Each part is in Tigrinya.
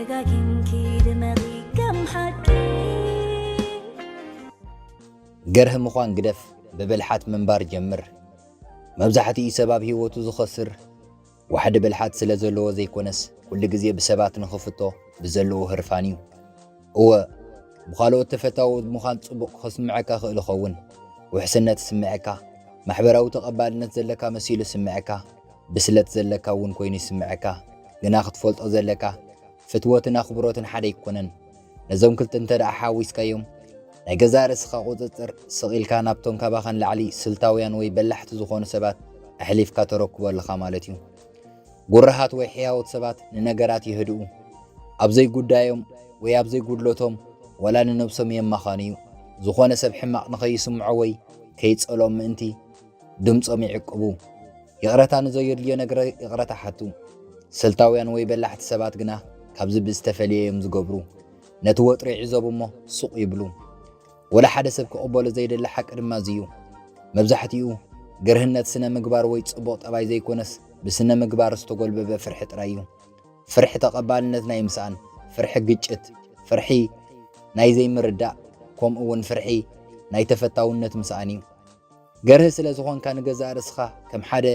ደጋጊምኪ ድመቒ ከም ሓቂ። ገርህ ምዃን ግደፍ፣ ብብልሓት ምንባር ጀምር። መብዛሕትኡ ሰብ ኣብ ህይወቱ ዝኸስር ዋሕዲ ብልሓት ስለ ዘለዎ ዘይኮነስ፣ ኩሉ ግዜ ብሰባት ንኽፍቶ ብዘለዎ ህርፋን እዩ። እወ፣ ብኻልኦት ተፈታዊ ምዃን ጽቡቕ ክስምዐካ ክእል ይኸውን። ውሕስነት ይስምዐካ፣ ማሕበራዊ ተቐባልነት ዘለካ መሲሉ ይስምዐካ፣ ብስለት ዘለካ እውን ኮይኑ ይስምዐካ። ግና ክትፈልጦ ዘለካ፣ ፍትወትን ኣኽብሮትን ሓደ ኣይኮነን። ነዞም ክልተ እንተ ደኣ ሓዊስካዮም፣ ናይ ገዛእ ርእስኻ ቁጽጽር ስቕ ኢልካ ናብቶም ካባኻ ንላዕሊ ስልታውያን ወይ በላሕቲ ዝኾኑ ሰባት ኣሕሊፍካ ተረክቦ ኣለኻ ማለት እዩ። ጉርሃት ወይ ሕያዎት ሰባት ንነገራት የህድኡ። ኣብ ዘይጉዳዮም ወይ ኣብ ዘይጉድለቶም ዋላ ንነብሶም የማኻንዩ። ዝኾነ ሰብ ሕማቕ ንኸይስምዖ ወይ ከይጸልኦም ምእንቲ ድምጾም ይዕቅቡ። ይቕረታ ንዘየድልዮ ነገር ይቕረታ ሓቱ። ስልታውያን ወይ በላሕቲ ሰባት ግና ካብዚ ብዝተፈልየ እዮም ዝገብሩ። ነቲ ወጥሪ ይዕዘቡ እሞ ሱቕ ይብሉ። ወላ ሓደ ሰብ ክቕበሎ ዘይደሊ ሓቂ ድማ እዚ እዩ። መብዛሕትኡ ገርህነት ስነ ምግባር ወይ ጽቡቕ ጠባይ ዘይኮነስ ብስነ ምግባር ዝተጎልበበ ፍርሒ ጥራይ እዩ። ፍርሒ ተቐባልነት ናይ ምስኣን፣ ፍርሒ ግጭት፣ ፍርሒ ናይ ዘይምርዳእ፣ ከምኡ እውን ፍርሒ ናይ ተፈታውነት ምስኣን እዩ። ገርህ ስለ ዝኾንካ ንገዛእ ርእስኻ ከም ሓደ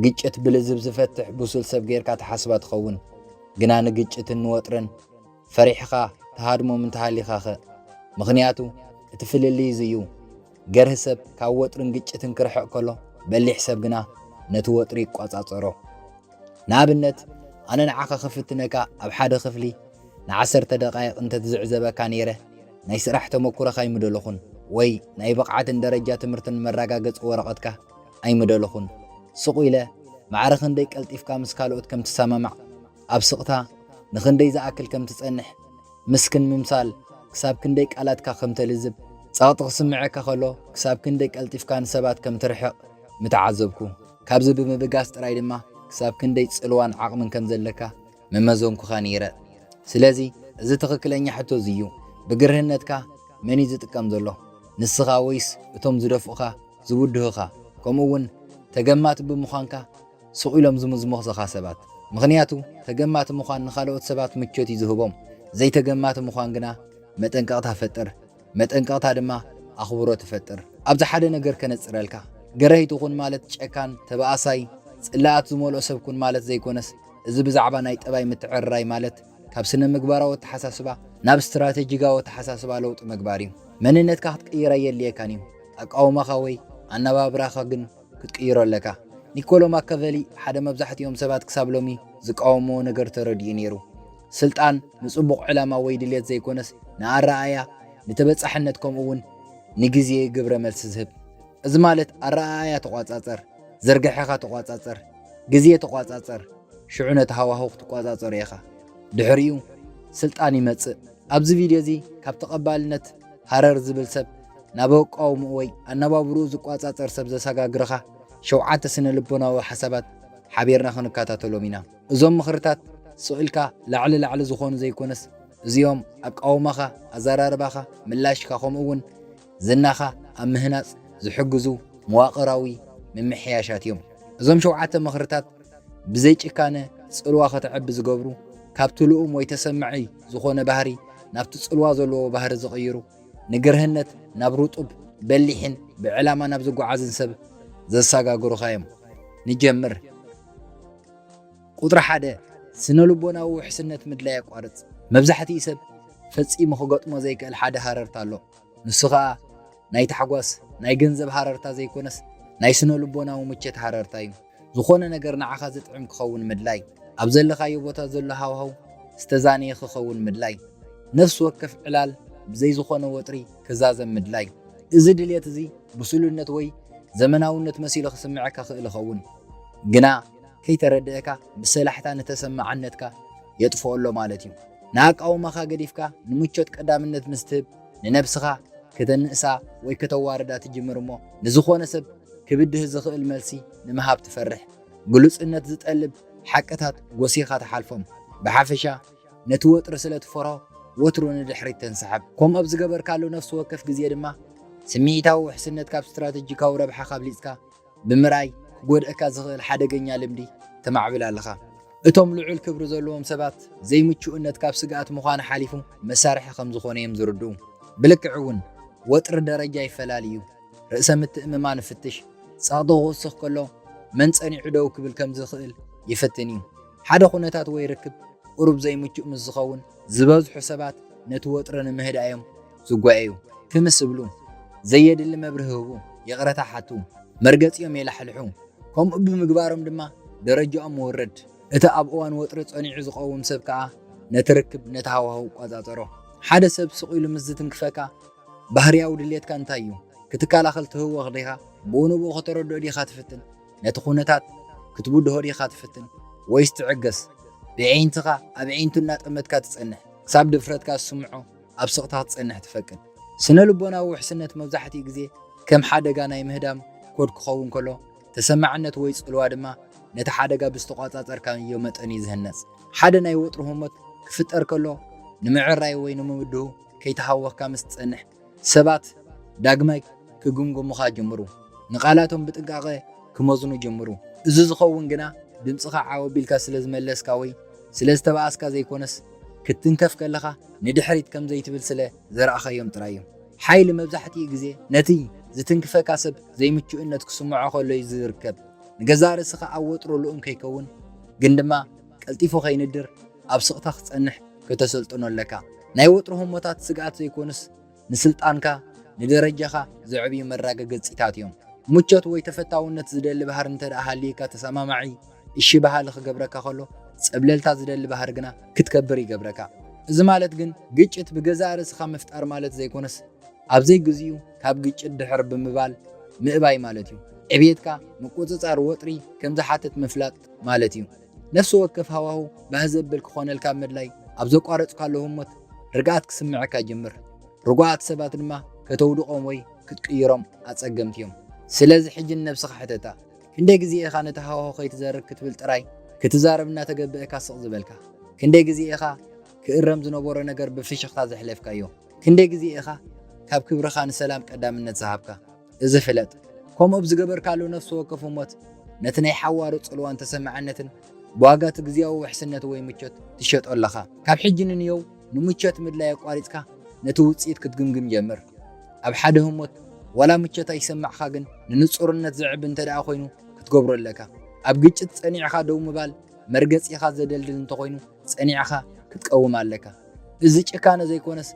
ግጭት ብልዝብ ዝፈትሕ ብሱል ሰብ ጌርካ ትሓስባ ትኸውን። ግና ንግጭትን ንወጥርን ፈሪሕኻ ትሃድሞም እንተሃሊኻኸ? ምኽንያቱ እቲ ፍልልይ እዚ እዩ። ገርህ ሰብ ካብ ወጥርን ግጭትን ክርሕቕ ከሎ፣ በሊሕ ሰብ ግና ነቲ ወጥሪ ይቋጻጸሮ። ንኣብነት፣ ኣነ ንዓኻ ክፍትነካ ኣብ ሓደ ክፍሊ ንዓሰርተ ደቓይቕ እንተትዝዕዘበካ ነይረ፣ ናይ ስራሕ ተመኩሮኻ ኣይምደለኹን፣ ወይ ናይ ብቕዓትን ደረጃ ትምህርትን መረጋገጺ ወረቐትካ ኣይምደለኹን። ስቕ ኢለ፣ ማዕረ ክንደይ ቀልጢፍካ ምስ ካልኦት ከም ትሰማማዕ፣ ኣብ ስቕታ ንኽንደይ ዝኣክል ከም ትጸንሕ፣ ምስክን ምምሳል ክሳብ ክንደይ ቃላትካ ከም ተልዝብ፣ ጸቕጢ ክስምዐካ ከሎ ክሳብ ክንደይ ቀልጢፍካ ንሰባት ከም ትርሕቕ ምተዓዘብኩ። ካብዚ ብምብጋስ ጥራይ ድማ ክሳብ ክንደይ ጽልዋን ዓቕምን ከም ዘለካ መመዘንኩኻ ነይረ። ስለዚ እዚ ትኽክለኛ ሕቶ እዚ እዩ። ብግርህነትካ መን እዩ ዝጥቀም ዘሎ? ንስኻ ወይስ እቶም ዝደፍኡኻ፣ ዝውድሁኻ? ከምኡ እውን ተገማቲ ብምዃንካ ስቕ ኢሎም ዝምዝሙኻ ሰባት። ምኽንያቱ ተገማቲ ምዃን ንኻልኦት ሰባት ምቾት እዩ ዝህቦም። ዘይተገማቲ ምዃን ግና መጠንቀቕታ ፈጥር። መጠንቀቕታ ድማ ኣኽብሮት ትፈጥር። ኣብዚ ሓደ ነገር ከነጽረልካ። ገረሂት ኹን ማለት ጨካን፣ ተባኣሳይ፣ ጽላኣት ዝመልኦ ሰብ ኩን ማለት ዘይኮነስ፣ እዚ ብዛዕባ ናይ ጠባይ ምትዕርራይ ማለት ካብ ስነ ምግባራዊ ኣተሓሳስባ ናብ ስትራቴጂካዊ ኣተሓሳስባ ለውጢ ምግባር እዩ። መንነትካ ክትቅይር ኣየድልየካን እዩ። ኣቃውማኻ ወይ ኣነባብራኻ ግን ክትቅይሮ ኣለካ። ኒኮሎ ማካቨሊ ሓደ መብዛሕትኦም ሰባት ክሳብ ሎሚ ዝቃወምዎ ነገር ተረዲኡ ነይሩ። ስልጣን ንጽቡቕ ዕላማ ወይ ድሌት ዘይኮነስ ንኣረኣእያ፣ ንተበጻሕነት ከምኡ እውን ንግዜ ግብረ መልሲ ዝህብ። እዚ ማለት ኣረኣእያ ተቋጻጸር፣ ዝርግሐኻ ተቋጻጸር፣ ግዜ ተቋጻጸር፣ ሽዑ ነቲ ሃዋህው ክትቋጻጸሮ ኢኻ። ድሕሪኡ ስልጣን ይመጽእ። ኣብዚ ቪድዮ እዚ ካብ ተቐባልነት ሃረር ዝብል ሰብ ናብ ኣቃውምኡ ወይ ኣነባብርኡ ዝቋጻጸር ሰብ ዘሰጋግርኻ ሸውዓተ ስነ ልቦናዊ ሓሳባት ሓቢርና ክንከታተሎም ኢና። እዞም ምኽርታት ስቕ ኢልካ ላዕሊ ላዕሊ ዝኾኑ ዘይኮነስ፣ እዚኦም ኣቃውማኻ፣ ኣዘራርባኻ፣ ምላሽካ ከምኡ እውን ዝናኻ ኣብ ምህናጽ ዝሕግዙ መዋቕራዊ ምምሕያሻት እዮም። እዞም ሸውዓተ ምኽርታት ብዘይ ጭካነ ጽልዋ ከተዕቢ ዝገብሩ፣ ካብቲ ልኡም ወይ ተሰማዒ ዝኾነ ባህሪ ናብቲ ጽልዋ ዘለዎ ባህሪ ዝቕይሩ፣ ንግርህነት ናብ ርጡብ፣ በሊሕን ብዕላማ ናብ ዝጓዓዝን ሰብ ዘሰጋግሩኻ እዮም። ንጀምር። ቁጽሪ ሓደ፣ ስነ ልቦናዊ ውሕስነት ምድላይ ኣቋርጽ። መብዛሕትኡ ሰብ ፈጺሙ ክገጥሞ ዘይክእል ሓደ ሃረርታ ኣሎ። ንሱ ኸኣ ናይ ታሕጓስ፣ ናይ ገንዘብ ሃረርታ ዘይኮነስ፣ ናይ ስነ ልቦናዊ ምቸት ሃረርታ እዩ። ዝኾነ ነገር ንዓኻ ዝጥዕም ክኸውን ምድላይ። ኣብ ዘለኻዮ ቦታ ዘሎ ሃዋህው ዝተዛነየ ክኸውን ምድላይ። ነፍሲ ወከፍ ዕላል ብዘይ ዝኾነ ወጥሪ ክዛዘም ምድላይ። እዚ ድልየት እዚ ብሱልነት ወይ ዘመናውነት መሲሉ ክስምዐካ ክእል ይኸውን። ግና ከይተረድእካ ብሰላሕታ ንተሰማዓነትካ የጥፍኦ ኣሎ ማለት እዩ። ንኣቃውማኻ ገዲፍካ ንምቾት ቀዳምነት ምስ ትህብ፣ ንነብስኻ ከተንእሳ ወይ ከተዋርዳ ትጅምር እሞ፣ ንዝኾነ ሰብ ክብድህ ዝኽእል መልሲ ንምሃብ ትፈርሕ። ግሉጽነት ዝጠልብ ሓቅታት ጎሲኻ ትሓልፎም። ብሓፈሻ ነቲ ወጥሪ ስለ ትፈርሆ ወትሩ ንድሕሪት ተንስሓብ። ከምኡ ኣብ ዝገበርካሉ ነፍሲ ወከፍ ግዜ ድማ ስምዒታዊ ውሕስነት ካብ ስትራተጂካዊ ረብሓ ካብሊጽካ ብምርኣይ ክጎድኣካ ዝኽእል ሓደገኛ ልምዲ ተማዕብል ኣለኻ። እቶም ልዑል ክብሪ ዘለዎም ሰባት ዘይምቹእነት ካብ ስግኣት ምዃን ሓሊፉ መሳርሒ ከም ዝኾነ እዮም ዝርድኡ። ብልክዕ እውን ወጥሪ ደረጃ ይፈላሊ እዩ። ርእሰ ምትእምማን ይፍትሽ። ጸቕጢ ክውስኽ ከሎ መን ጸኒዑ ደው ክብል ከም ዝኽእል ይፍትን እዩ። ሓደ ኩነታት ወይ ርክብ ቁሩብ ዘይምቹእ ምስ ዝኸውን ዝበዝሑ ሰባት ነቲ ወጥሪ ንምህዳእ እዮም ዝጓየዩ። ክምስ ይብሉ፣ ዘየድሊ መብርሂ ይህቡ፣ ይቕረታ ሓቱ፣ መርገጺኦም የላሕልሑ። ከምኡ ብምግባሮም ድማ ደረጃኦም ይወርድ። እቲ ኣብ እዋን ወጥሪ ጸኒዑ ዝቐውም ሰብ ከኣ ነቲ ርክብ፣ ነቲ ሃዋህው ይቆጻጸሮ። ሓደ ሰብ ስቕ ኢሉ ምስ ዝትንክፈካ ባህርያዊ ድሌትካ እንታይ እዩ? ክትከላኸል ትህወኽ ዲኻ? ብኡ ንብኡ ከተረድኦ ዲኻ ትፍትን? ነቲ ኩነታት ክትብድሆ ዲኻ ትፍትን? ወይስ ትዕገስ? ብዒንትኻ ኣብ ዒንቱ እናጠመትካ ትጸንሕ ክሳብ ድፍረትካ ዝስምዖ ኣብ ስቕታ ክትጸንሕ ትፈቅድ? ስነ ልቦናዊ ውሕስነት መብዛሕትኡ ግዜ ከም ሓደጋ ናይ ምህዳም ኮድ ክኸውን ከሎ፣ ተሰማዕነት ወይ ጽልዋ ድማ ነቲ ሓደጋ ብዝተቋጻጸርካዮ መጠን እዩ ዝህነጽ። ሓደ ናይ ወጥሪ ህሞት ክፍጠር ከሎ፣ ንምዕራይ ወይ ንምብድሁ ከይተሃወኽካ ምስ ትጸንሕ፣ ሰባት ዳግማይ ክግምግሙኻ ጅምሩ። ንቓላቶም ብጥንቃቐ ክመዝኑ ጅምሩ። እዚ ዝኸውን ግና ድምጽኻ ዓው ኣቢልካ ስለ ዝመለስካ ወይ ስለ ዝተባኣስካ ዘይኮነስ፣ ክትትንከፍ ከለኻ ንድሕሪት ከም ዘይትብል ስለ ዘርኣኻዮም ጥራይ እዩ። ሓይሊ መብዛሕትኡ ግዜ ነቲ ዝትንክፈካ ሰብ ዘይምቹእነት ክስምዖ ከሎ እዩ ዝርከብ። ንገዛእ ርእስኻ ኣብ ወጥሪ ልኡም ከይከውን ግን ድማ ቀልጢፉ ከይንድር ኣብ ስቕታ ክጸንሕ ከተሰልጥኖ ኣለካ። ናይ ወጥሪ ህሞታት ስግኣት ዘይኮኑስ ንስልጣንካ፣ ንደረጃኻ ዘዕብዩ መረጋገጺታት እዮም። ምቾት ወይ ተፈታውነት ዝደሊ ባህሪ እንተ ደኣ ሃልዩካ፣ ተሰማማዒ፣ እሺ በሃሊ ክገብረካ ከሎ፣ ጸብለልታ ዝደሊ ባህሪ ግና ክትከብር ይገብረካ። እዚ ማለት ግን ግጭት ብገዛእ ርእስኻ ምፍጣር ማለት ዘይኮነስ፣ ኣብ ዘይግዚኡ ካብ ግጭት ድሕር ብምባል ምእባይ ማለት እዩ። ዕብየትካ ምቁጽጻር ወጥሪ ከም ዝሓትት ምፍላጥ ማለት እዩ። ነፍሲ ወከፍ ሃዋህው ባህ ዘብል ክኾነልካ ምድላይ ኣብ ዘቋረጽካሉ ህሞት ርግኣት ክስምዐካ ይጅምር። ርጉኣት ሰባት ድማ ከተውድቖም ወይ ክትቅይሮም ኣጸገምቲ እዮም። ስለዚ ሕጂ ንነብስኻ ሕተታ። ክንደይ ግዜ ኢኻ ነቲ ሃዋህው ከይትዘርግ ክትብል ጥራይ ክትዛረብ እናተገብአካ ስቕ ዝበልካ? ክንደይ ግዜ ኢኻ ክእረም ዝነበሮ ነገር ብፍሽኽታ ዘሕለፍካዮ? ክንደይ ግዜ ኢኻ ካብ ክብርኻ ንሰላም ቀዳምነት ዝሃብካ? እዚ ፍለጥ። ከምኡ ኣብ ዝገበርካሉ ነፍሲ ወከፍ ህሞት ነቲ ናይ ሓዋሩ ጽልዋን ተሰማዕነትን ብዋጋ እቲ ግዝያዊ ውሕስነት ወይ ምቾት ትሸጦ ኣለኻ። ካብ ሕጂ ንንየው ንምቾት ምድላይ ኣቋሪጽካ ነቲ ውጽኢት ክትግምግም ጀምር። ኣብ ሓደ ህሞት ዋላ ምቾት ኣይሰማዕካ፣ ግን ንንጹርነት ዘዕቢ እንተ ደኣ ኮይኑ ክትገብሮ ኣለካ። ኣብ ግጭት ጸኒዕካ ደው ምባል መርገጺኻ ዘደልድል እንተኾይኑ ጸኒዕኻ ክትቀውም ኣለካ። እዚ ጭካነ ዘይኮነስ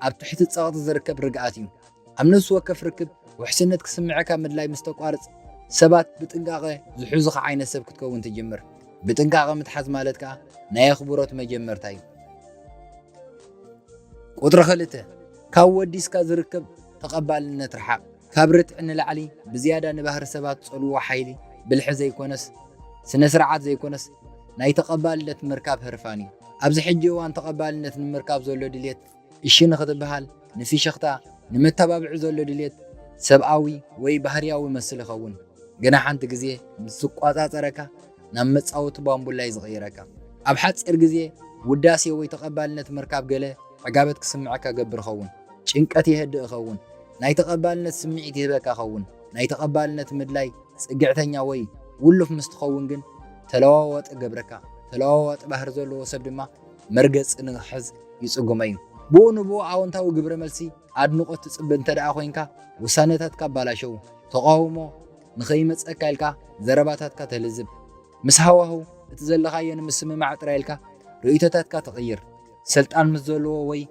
ኣብ ትሕቲ ጸቕጢ ዝርከብ ርግኣት እዩ። ኣብ ነፍሲ ወከፍ ርክብ ውሕስነት ክስምዐካ ምድላይ ምስ ተቋርጽ፣ ሰባት ብጥንቃቐ ዝሕዙኻ ዓይነት ሰብ ክትከውን ትጅምር። ብጥንቃቐ ምትሓዝ ማለት ከኣ ናይ ኣኽብሮት መጀመርታ እዩ። ቁጽሪ ክልተ፣ ካብ ወዲስካ ዝርከብ ተቐባልነት ርሓቕ። ካብ ርትዒ ንላዕሊ ብዝያዳ ንባህሪ ሰባት ጸልዎ ሓይሊ ብልሒ ዘይኮነስ፣ ስነ ስርዓት ዘይኮነስ፣ ናይ ተቐባልነት ምርካብ ህርፋን እዩ። ኣብዚ ሕጂ እዋን ተቐባልነት ንምርካብ ዘሎ ድልየት፣ እሺ ንኽትበሃል፣ ንፍሽኽታ፣ ንመተባብዒ ዘሎ ድልየት ሰብኣዊ ወይ ባህርያዊ መስል ይኸውን። ግና ሓንቲ ግዜ ምስ ዝቋጻጸረካ ናብ መጻወቲ ባምቡላ እዩ ዝቕይረካ። ኣብ ሓጺር ግዜ ውዳሴ ወይ ተቐባልነት ምርካብ ገለ ዕጋበት ክስምዐካ ገብር ይኸውን። ጭንቀት የህድእ ይኸውን። ናይ ተቐባልነት ስምዒት ይህበካ ይኸውን። ናይ ተቐባልነት ምድላይ ጽግዕተኛ ወይ ውሉፍ ምስ ትኸውን ግን ተለዋዋጢ ገብረካ። ተለዋዋጢ ባህሪ ዘለዎ ሰብ ድማ መርገጺ ንኽሕዝ ይጽጉሞ እዩ። ብኡ ንብኡ ኣወንታዊ ግብረ መልሲ ኣድንቖት ትጽበ እንተ ደኣ ኮይንካ፣ ውሳነታትካ ኣባላሸው። ተቓውሞ ንኸይመጸካ ኢልካ ዘረባታትካ ተልዝብ። ምስ ሃዋህው እቲ ዘለኻዮ ንምስምማዕ ጥራይ ኢልካ ርእይቶታትካ ትቕይር። ስልጣን ምስ ዘለዎ ወይ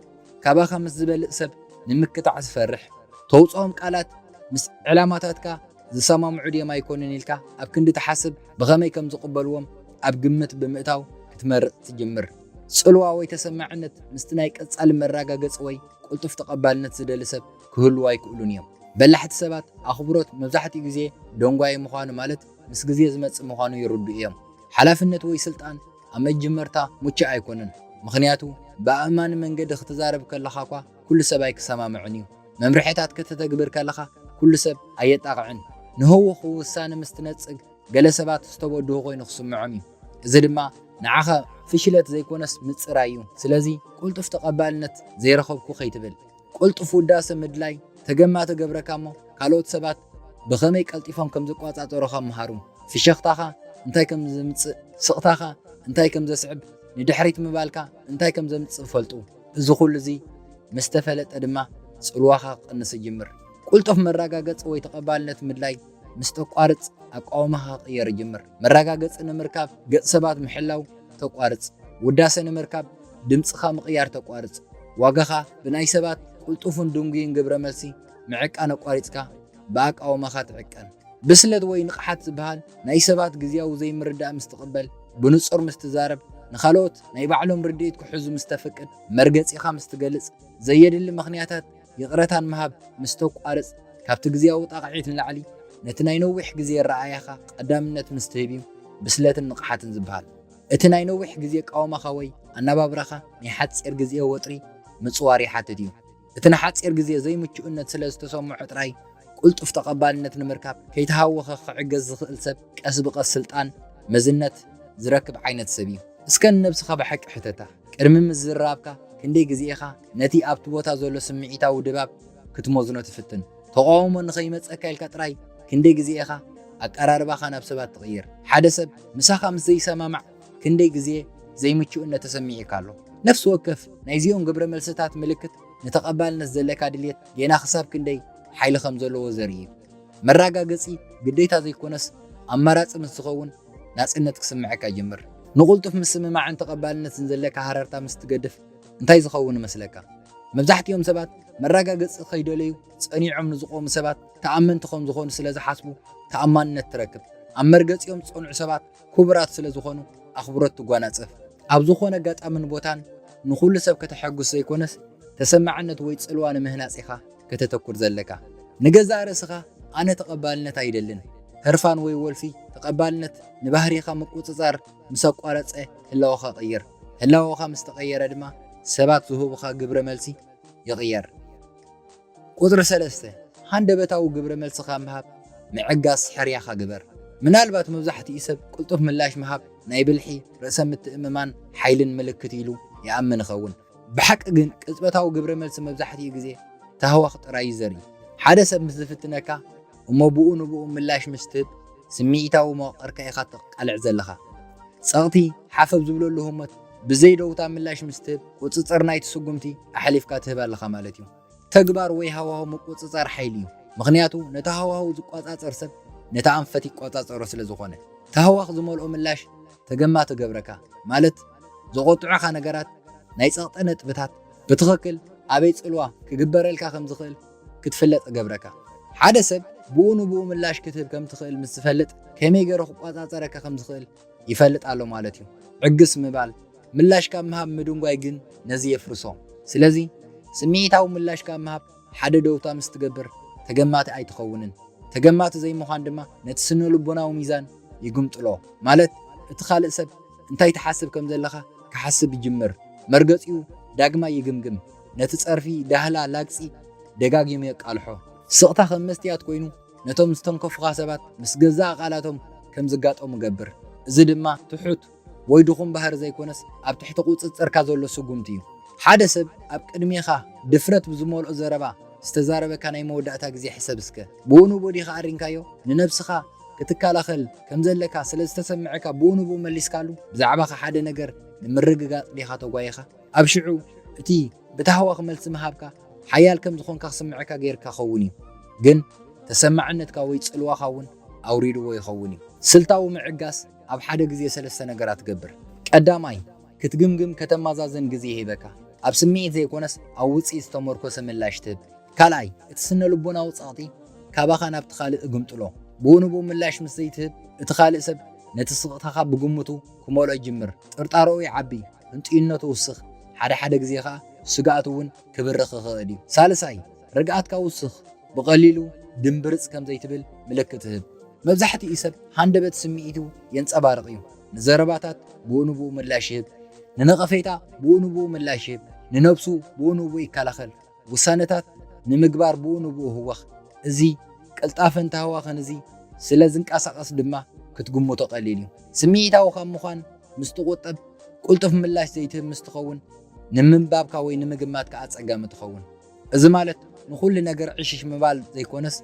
ካባኻ ምስ ዝበልጽ ሰብ ንምክታዕ ዝፈርሕ። ተውጽኦም ቃላት ምስ ዕላማታትካ ዝሰማምዑ ድዮም ኣይኮኑን ኢልካ ኣብ ክንዲ ትሓስብ፣ ብኸመይ ከም ዝቕበልዎም ኣብ ግምት ብምእታው ክትመርጽ ትጅምር። ጽልዋ ወይ ተሰማዕነት ምስቲ ናይ ቀጻሊ መረጋገጺ ወይ ቅልጡፍ ተቐባልነት ዝደሊ ሰብ ክህልዉ ኣይክእሉን እዮም። በላሕቲ ሰባት ኣኽብሮት መብዛሕትኡ ግዜ ደንጓዪ ምዃኑ፣ ማለት ምስ ግዜ ዝመጽእ ምዃኑ ይርድኡ እዮም። ሓላፍነት ወይ ስልጣን ኣብ መጀመርታ ምቹእ ኣይኮነን፣ ምኽንያቱ ብኣእማኒ መንገዲ ክትዛረብ ከለኻ እኳ ኩሉ ሰብ ኣይክሰማምዕን እዩ። መምርሒታት ከተተግብር ከለኻ ኩሉ ሰብ ኣየጣቕዕን። ንህውኽ ውሳነ ምስ ትነጽግ ገለ ሰባት ዝተበድሁ ኮይኑ ክስምዖም እዩ። እዚ ድማ ንዓኻ ፍሽለት ዘይኮነስ ምጽራይ እዩ። ስለዚ ቅልጡፍ ተቐባልነት ዘይረኸብኩ ከይትብል። ቅልጡፍ ውዳሰ ምድላይ ተገማቲ ገብረካ እሞ ካልኦት ሰባት ብኸመይ ቀልጢፎም ከም ዝቆጻጸሩኻ ምሃሩ። ፍሽኽታኻ እንታይ ከም ዘምጽእ፣ ስቕታኻ እንታይ ከም ዘስዕብ፣ ንድሕሪት ምባልካ እንታይ ከም ዘምጽእ ፈልጡ። እዚ ኩሉ እዚ ምስ ተፈለጠ ድማ ጽልዋኻ ክቕንስ ይጅምር። ቁልጡፍ መረጋገጺ ወይ ተቐባልነት ምድላይ ምስ ተቋርጽ፣ ኣቃውማኻ ክቕየር ይጅምር። መረጋገጺ ንምርካብ ገጽ ሰባት ምሕላው ተቋርጽ። ውዳሰ ንምርካብ ድምጽኻ ምቕያር ተቋርጽ። ዋጋኻ ብናይ ሰባት ቁልጡፍን ድንጉይን ግብረ መልሲ ምዕቃን ኣቋሪጽካ ብኣቃውማኻ ትዕቀን። ብስለት ወይ ንቕሓት ዝበሃል ናይ ሰባት ግዝያዊ ዘይምርዳእ ምስ ትቕበል፣ ብንጹር ምስ ትዛረብ፣ ንኻልኦት ናይ ባዕሎም ርድኢት ክሕዙ ምስ ተፍቅድ፣ መርገጺኻ ምስ ትገልጽ፣ ዘየድሊ ምኽንያታት ይቕረታን ምሃብ ምስ ተቋርጽ፣ ካብቲ ግዝያዊ ጣቕዒት ንላዕሊ ነቲ ናይ ነዊሕ ግዜ ኣረኣእያኻ ቀዳምነት ምስ ትህብ እዩ ብስለትን ንቕሓትን ዝበሃል። እቲ ናይ ነዊሕ ግዜ ኣቃውማኻ ወይ ኣነባብራኻ ናይ ሓጺር ግዜ ወጥሪ ምጽዋር ይሓትት እዩ። እቲ ንሓጺር ግዜ ዘይምቹእነት ስለ ዝተሰምዖ ጥራይ ቅልጡፍ ተቐባልነት ንምርካብ ከይተሃወኸ ክዕገዝ ዝኽእል ሰብ ቀስ ብቐስ ስልጣን፣ መዝነት ዝረክብ ዓይነት ሰብ እዩ። እስከ ንነብስኻ ብሓቂ ሕተታ። ቅድሚ ምዝርራብካ ክንደይ ግዜ ኢኻ ነቲ ኣብቲ ቦታ ዘሎ ስምዒታዊ ድባብ ክትመዝኖ ትፍትን? ተቓውሞ ንኸይመጸካ ኢልካ ጥራይ ክንደይ ግዜ ኢኻ ኣቀራርባኻ ናብ ሰባት ትቕይር? ሓደ ሰብ ምሳኻ ምስ ዘይሰማማዕ ክንደይ ግዜ ዘይምቹእነት ተሰሚዑካ ኣሎ? ነፍሲ ወከፍ ናይዚኦም ግብረ መልስታት ምልክት ንተቐባልነት ዘለካ ድልየት ጌና ክሳብ ክንደይ ሓይሊ ከም ዘለዎ ዘርኢ እዩ። መረጋገጺ ግዴታ ዘይኮነስ ኣማራጺ ምስ ዝኸውን ናጽነት ክስምዐካ ይጅምር። ንቕልጡፍ ምስምማዕን ተቐባልነትን ዘለካ ሃረርታ ምስ ትገድፍ እንታይ ዝኸውን ይመስለካ? መብዛሕትኦም ሰባት መረጋገጺ ከይደለዩ ጸኒዖም ንዝቖሙ ሰባት ተኣመንቲ ከም ዝኾኑ ስለ ዝሓስቡ ተኣማንነት ትረክብ። ኣብ መርገጺኦም ዝጸንዑ ሰባት ክቡራት ስለ ዝኾኑ ኣኽብሮት ትጓናጸፍ። ኣብ ዝኾነ ኣጋጣምን ቦታን ንኹሉ ሰብ ከተሐጉስ ዘይኮነስ ተሰማዕነት ወይ ጽልዋ ንምህናጽ ኢኻ ከተተኩር ዘለካ። ንገዛእ ርእስኻ ኣነ ተቐባልነት ኣይደልን፣ ህርፋን ወይ ወልፊ ተቐባልነት ንባህሪኻ ምቁጽጻር ምስ ኣቋረጸ ህላወኻ ቀይር። ህላወኻ ምስ ተቐየረ ድማ ሰባት ዝህቡኻ ግብረ መልሲ ይቕየር። ቁጽሪ ሰለስተ፣ ሃንደበታዊ ግብረ መልሲ ካብ ምሃብ ምዕጋስ ሕርያኻ ግበር። ምናልባት መብዛሕትኡ ሰብ ቅልጡፍ ምላሽ ምሃብ ናይ ብልሒ፣ ርእሰ ምትእምማን፣ ሓይልን ምልክት ኢሉ ይኣምን ይኸውን። ብሓቂ ግን ቅጽበታዊ ግብረ መልሲ መብዛሕትኡ ግዜ ታህዋኽ ጥራይ እዩ ዘርኢ። ሓደ ሰብ ምስ ዝፍትነካ እሞ ብኡ ንብኡ ምላሽ ምስ ትህብ ስምዒታዊ መዋቕርካ ኢኻ ተቃልዕ ዘለኻ። ጸቕጢ ሓፈብ ዝብለሉ ህሞት ብዘይ ደውታ ምላሽ ምስ ትህብ ቁጽጽር ናይቲ ስጉምቲ ኣሕሊፍካ ትህብ ኣለኻ ማለት እዩ። ተግባር ወይ ሃዋህው ምቁጽጻር ሓይሊ እዩ። ምኽንያቱ ነቲ ሃዋህው ዝቆጻጸር ሰብ ነቲ ኣንፈት ይቆጻጸሮ ስለ ዝኾነ። ታህዋኽ ዝመልኦ ምላሽ ተገማቲ ገብረካ፣ ማለት ዘቖጥዑኻ ነገራት፣ ናይ ጸቕጢ ነጥብታት፣ ብትኽክል ኣበይ ጽልዋ ክግበረልካ ከም ዝኽእል ክትፍለጥ ገብረካ። ሓደ ሰብ ብኡ ንብኡ ምላሽ ክትህብ ከም ትኽእል ምስ ዝፈልጥ ከመይ ገይሩ ክቆጻጸረካ ከም ዝኽእል ይፈልጥ ኣሎ ማለት እዩ። ዕግስ ምባል፣ ምላሽ ካብ ምሃብ ምድንጓይ ግን ነዚ የፍርሶ። ስለዚ ስምዒታዊ ምላሽ ካብ ምሃብ ሓደ ደውታ ምስ ትገብር ተገማቲ ኣይትኸውንን። ተገማቲ ዘይምዃን ድማ ነቲ ስነ ልቦናዊ ሚዛን ይግምጥሎ። ማለት እቲ ካልእ ሰብ እንታይ ትሓስብ ከም ዘለኻ ክሓስብ ይጅምር። መርገጺኡ ዳግማይ ይግምግም። ነቲ ጸርፊ፣ ዳህላ፣ ላግጺ ደጋጊሙ የቃልሖ። ስቕታ ከም መስትያት ኮይኑ ነቶም ዝተንከፉኻ ሰባት ምስ ገዛእ ቃላቶም ከም ዝጋጠሙ ገብር። እዚ ድማ ትሑት ወይ ድኹም ባህሪ ዘይኮነስ ኣብ ትሕቲ ቁጽጽርካ ዘሎ ስጉምቲ እዩ። ሓደ ሰብ ኣብ ቅድሜኻ ድፍረት ብዝመልኦ ዘረባ ዝተዛረበካ ናይ መወዳእታ ግዜ ሕሰብ እስከ። ብኡ ንብኡ ዲኻ ኣሪንካዮ? ንነብስኻ ክትከላኸል ከም ዘለካ ስለ ዝተሰምዐካ ብኡ ንብኡ መሊስካሉ? ብዛዕባኻ ሓደ ነገር ንምርግጋጽ ዲኻ ተጓይኻ? ኣብ ሽዑ እቲ ብታህዋኽ መልሲ ምሃብካ ሓያል ከም ዝኾንካ ክስምዐካ ጌርካ ኸውን እዩ። ግን ተሰማዕነትካ ወይ ጽልዋኻ እውን ኣውሪድዎ ይኸውን እዩ። ስልታዊ ምዕጋስ ኣብ ሓደ ግዜ ሰለስተ ነገራት ትገብር። ቀዳማይ፣ ክትግምግም ከተማዛዝን ግዜ ይህበካ። ኣብ ስምዒት ዘይኮነስ ኣብ ውጽኢት ዝተመርኮሰ ምላሽ ትህብ። ካልኣይ፣ እቲ ስነ ልቦናዊ ጸቕጢ ካባኻ ናብቲ ካልእ እግምጥሎ። ብኡ ንብኡ ምላሽ ምስ ዘይትህብ፣ እቲ ካልእ ሰብ ነቲ ስቕታኻ ብግምቱ ክመልኦ ይጅምር። ጥርጣረኡ ይዓቢ፣ ህንጥዩነቱ ይውስኽ፣ ሓደ ሓደ ግዜ ኸኣ ስግኣቱ እውን ክብርኽ ይኽእል እዩ። ሳልሳይ፣ ርግኣትካ ውስኽ፣ ብቐሊሉ ድምብርጽ ከም ዘይትብል ምልክት ህብ። መብዛሕትኡ ሰብ ሃንደበት ስምዒቱ የንጸባርቕ እዩ። ንዘረባታት ብኡ ንብኡ ምላሽ ይህብ። ንነቐፌታ ብኡ ንብኡ ምላሽ ይህብ። ንነብሱ ብኡ ንብኡ ይከላኸል። ውሳነታት ንምግባር ብኡ ንብኡ ህወኽ። እዚ ቅልጣፈን ተህዋኽን እዚ ስለ ዝንቀሳቐስ ድማ ክትግምቶ ቀሊል እዩ። ስምዒታዊ ካብ ምዃን ምስ ትቑጠብ፣ ቅልጡፍ ምላሽ ዘይትህብ ምስ ትኸውን፣ ንምንባብካ ወይ ንምግማትካ ኣጸጋሚ ትኸውን። እዚ ማለት ንኹሉ ነገር ዕሽሽ ምባል ዘይኮነስ፣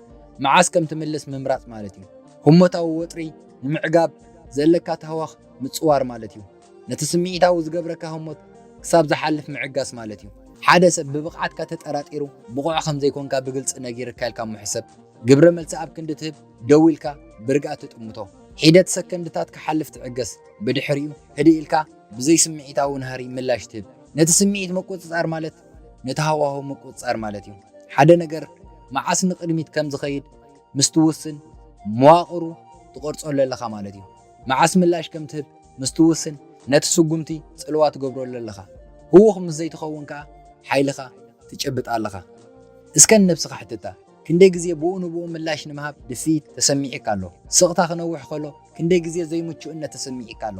መዓስ ከም ትምልስ ምምራጽ ማለት እዩ። ህሞታዊ ወጥሪ ንምዕጋብ ዘለካ ተህዋኽ ምጽዋር ማለት እዩ። ነቲ ስምዒታዊ ዝገብረካ ህሞት ክሳብ ዝሓልፍ ምዕጋስ ማለት እዩ። ሓደ ሰብ ብብቕዓትካ ተጠራጢሩ ብቑዕ ከም ዘይኮንካ ብግልጺ ነጊርካ ኢልካ ምሕሰብ፣ ግብረ መልሲ ኣብ ክንዲ ትህብ ደው ኢልካ ብርግኣት ትጥምቶ። ሒደት ሰከንድታት ክሓልፍ ትዕገስ። ብድሕሪኡ ህድእ ኢልካ ብዘይ ስምዒታዊ ናህሪ ምላሽ ትህብ። ነቲ ስምዒት ምቁጽጻር ማለት ነቲ ሃዋህው ምቁጽጻር ማለት እዩ። ሓደ ነገር መዓስ ንቕድሚት ከም ዝኸይድ ምስ ትውስን መዋቕሩ ትቐርጸሉ ኣለኻ ማለት እዩ። መዓስ ምላሽ ከም ትህብ ምስ ትውስን ነቲ ስጉምቲ ጽልዋ ትገብረሉ ኣለኻ። ህዉኽ ምስ ዘይትኸውን ከኣ ሓይልኻ ትጨብጥ ኣለኻ። እስከ ንነብስኻ ሕትታ፣ ክንደይ ግዜ ብኡ ንብኡ ምላሽ ንምሃብ ድፍኢት ተሰሚዒካ ኣሎ? ስቕታ ክነውሕ ከሎ ክንደይ ግዜ ዘይምቹእነት ተሰሚዒካ ኣሎ?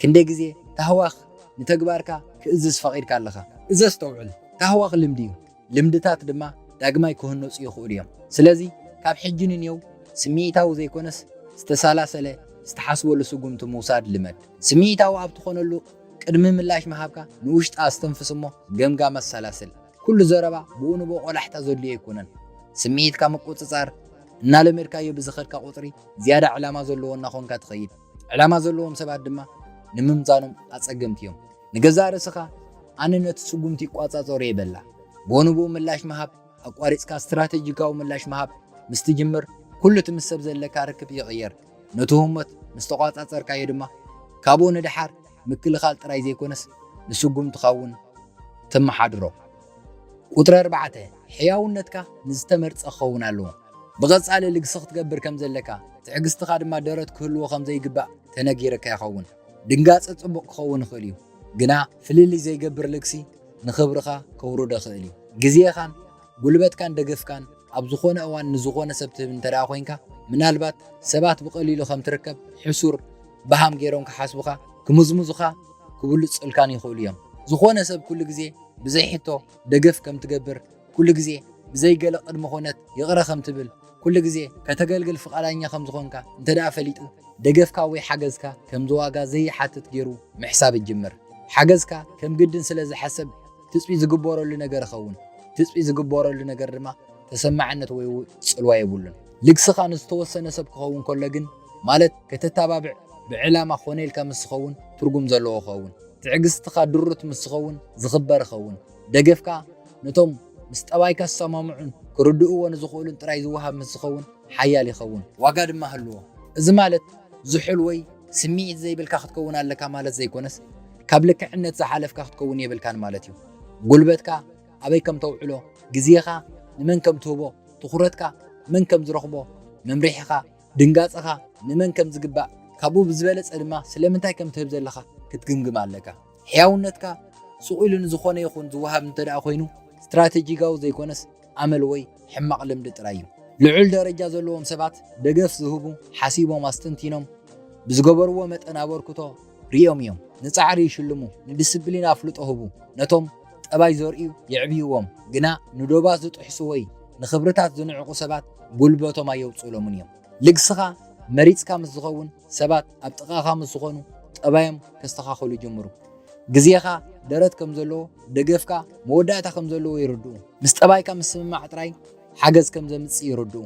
ክንደይ ግዜ ታህዋኽ ንተግባርካ ክእዝዝ ፈቒድካ ኣለኻ? እዚ ኣስተውዕል፣ ታህዋኽ ልምዲ እዩ። ልምድታት ድማ ዳግማይ ክህነጹ ይኽእሉ እዮም። ስለዚ ካብ ሕጂ ንኔው ስምዒታዊ ዘይኮነስ ዝተሰላሰለ ዝተሓስበሉ ስጉምቲ ምውሳድ ልመድ። ስምዒታዊ ኣብ ትኾነሉ ቅድሚ ምላሽ ምሃብካ ንውሽጣ ኣስተንፍስ እሞ ገምጋም ኣሰላስል። ኩሉ ዘረባ ብኡ ንብኡ ቆላሕታ ዘድልዮ ኣይኮነን። ስምዒትካ ምቁጽጻር እናለመድካዮ ብዝኸድካ ቁጽሪ ዝያዳ ዕላማ ዘለዎ እናኾንካ ትኸይድ። ዕላማ ዘለዎም ሰባት ድማ ንምምዛኖም ኣጸገምቲ እዮም። ንገዛእ ርእስኻ ኣነ ነቲ ስጉምቲ ይቋጻጸሮ እየ በላ። ብኡ ንብኡ ምላሽ ምሃብ ኣቋሪጽካ ስትራተጂካዊ ምላሽ ምሃብ ምስ ትጅምር ኩሉ እቲ ምስ ሰብ ዘለካ ርክብ ይቕየር። ነቲ ህሞት ምስ ተቋጻጸርካዮ ድማ ካብኡ ንደሓር ምክልኻል ጥራይ ዘይኮነስ ንስጉምትኻ እውን ተመሓድሮ። ቁጽሪ ኣርባዕተ፣ ሕያውነትካ ንዝተመርጸ ክኸውን ኣለዎ። ብቐጻሊ ልግሲ ክትገብር ከም ዘለካ፣ ትዕግስትኻ ድማ ደረት ክህልዎ ከም ዘይግባእ ተነጊርካ ይኸውን። ድንጋጸ ጽቡቕ ክኸውን ይኽእል እዩ፣ ግና ፍልልይ ዘይገብር ልግሲ ንኽብርኻ ከውርዶ ይኽእል እዩ። ግዜኻን ጉልበትካን ደገፍካን ኣብ ዝኾነ እዋን ንዝኾነ ሰብ ትህብ እንተ ደኣ ኮይንካ፣ ምናልባት ሰባት ብቐሊሉ ከም ትርከብ ሕሱር በሃም ገይሮም ክሓስቡኻ፣ ክምዝምዙኻ፣ ክብልጹልካን ይኽእሉ እዮም። ዝኾነ ሰብ ኩሉ ግዜ ብዘይ ሕቶ ደገፍ ከም ትገብር፣ ኩሉ ግዜ ብዘይ ገለ ቅድመ ኩነት ይቕረ ከም ትብል፣ ኩሉ ግዜ ከተገልግል ፍቓዳኛ ከም ዝኾንካ እንተ ደኣ ፈሊጡ፣ ደገፍካ ወይ ሓገዝካ ከምዚ ዋጋ ዘይሓትት ገይሩ ምሕሳብ ይጅምር። ሓገዝካ ከም ግድን ስለ ዝሓሰብ ትጽቢት ዝግበረሉ ነገር ይኸውን። ትጽቢት ዝግበረሉ ነገር ድማ ተሰማዕነት ወይ ጽልዋ የብሉን። ልግስኻ ንዝተወሰነ ሰብ ክኸውን ከሎ ግን፣ ማለት ከተተባብዕ ብዕላማ ኮነ ኢልካ ምስ ዝኸውን ትርጉም ዘለዎ ይኸውን። ትዕግስትኻ ድሩት ምስ ዝኸውን ዝኽበር ይኸውን። ደገፍካ ነቶም ምስ ጠባይካ ዝሰማምዑን ክርድእዎ ንዝኽእሉን ጥራይ ዝወሃብ ምስ ዝኸውን ሓያል ይኸውን፣ ዋጋ ድማ ህልዎ። እዚ ማለት ዝሑል ወይ ስምዒት ዘይብልካ ክትከውን ኣለካ ማለት ዘይኮነስ፣ ካብ ልክዕነት ዝሓለፍካ ክትከውን የብልካን ማለት እዩ። ጉልበትካ ኣበይ ከም ተውዕሎ፣ ግዜኻ ንመን ከም ትህቦ፣ ትኹረትካ መን ከም ዝረኽቦ፣ መምርሒኻ፣ ድንጋጸኻ ንመን ከም ዝግባእ፣ ካብኡ ብዝበለጸ ድማ ስለምንታይ ከም ትህብ ዘለኻ ክትግምግም ኣለካ። ሕያውነትካ ስቕ ኢሉ ንዝኾነ ይኹን ዝወሃብ እንተ ደኣ ኮይኑ፣ ስትራተጂካዊ ዘይኮነስ ኣመል ወይ ሕማቕ ልምዲ ጥራይ እዩ። ልዑል ደረጃ ዘለዎም ሰባት ደገፍ ዝህቡ፣ ሓሲቦም ኣስተንቲኖም ብዝገበርዎ መጠን ኣበርክቶ ርእዮም እዮም። ንጻዕሪ ይሽልሙ፣ ንዲስፕሊን ኣፍልጦ ህቡ። ነቶም ጠባይ ዘርእዩ የዕብይዎም፣ ግና ንዶባት ዝጥሕሱ ወይ ንኽብርታት ዝንዕቑ ሰባት ጉልበቶም ኣየውጽእሎምን እዮም። ልግስኻ መሪጽካ ምስ ዝኸውን፣ ሰባት ኣብ ጥቓኻ ምስ ዝኾኑ ጠባዮም ከስተኻኸሉ ይጅምሩ። ግዜኻ ደረት ከም ዘለዎ፣ ደገፍካ መወዳእታ ከም ዘለዎ ይርድኡ። ምስ ጠባይካ ምስምማዕ ጥራይ ሓገዝ ከም ዘምጽእ ይርድኡ።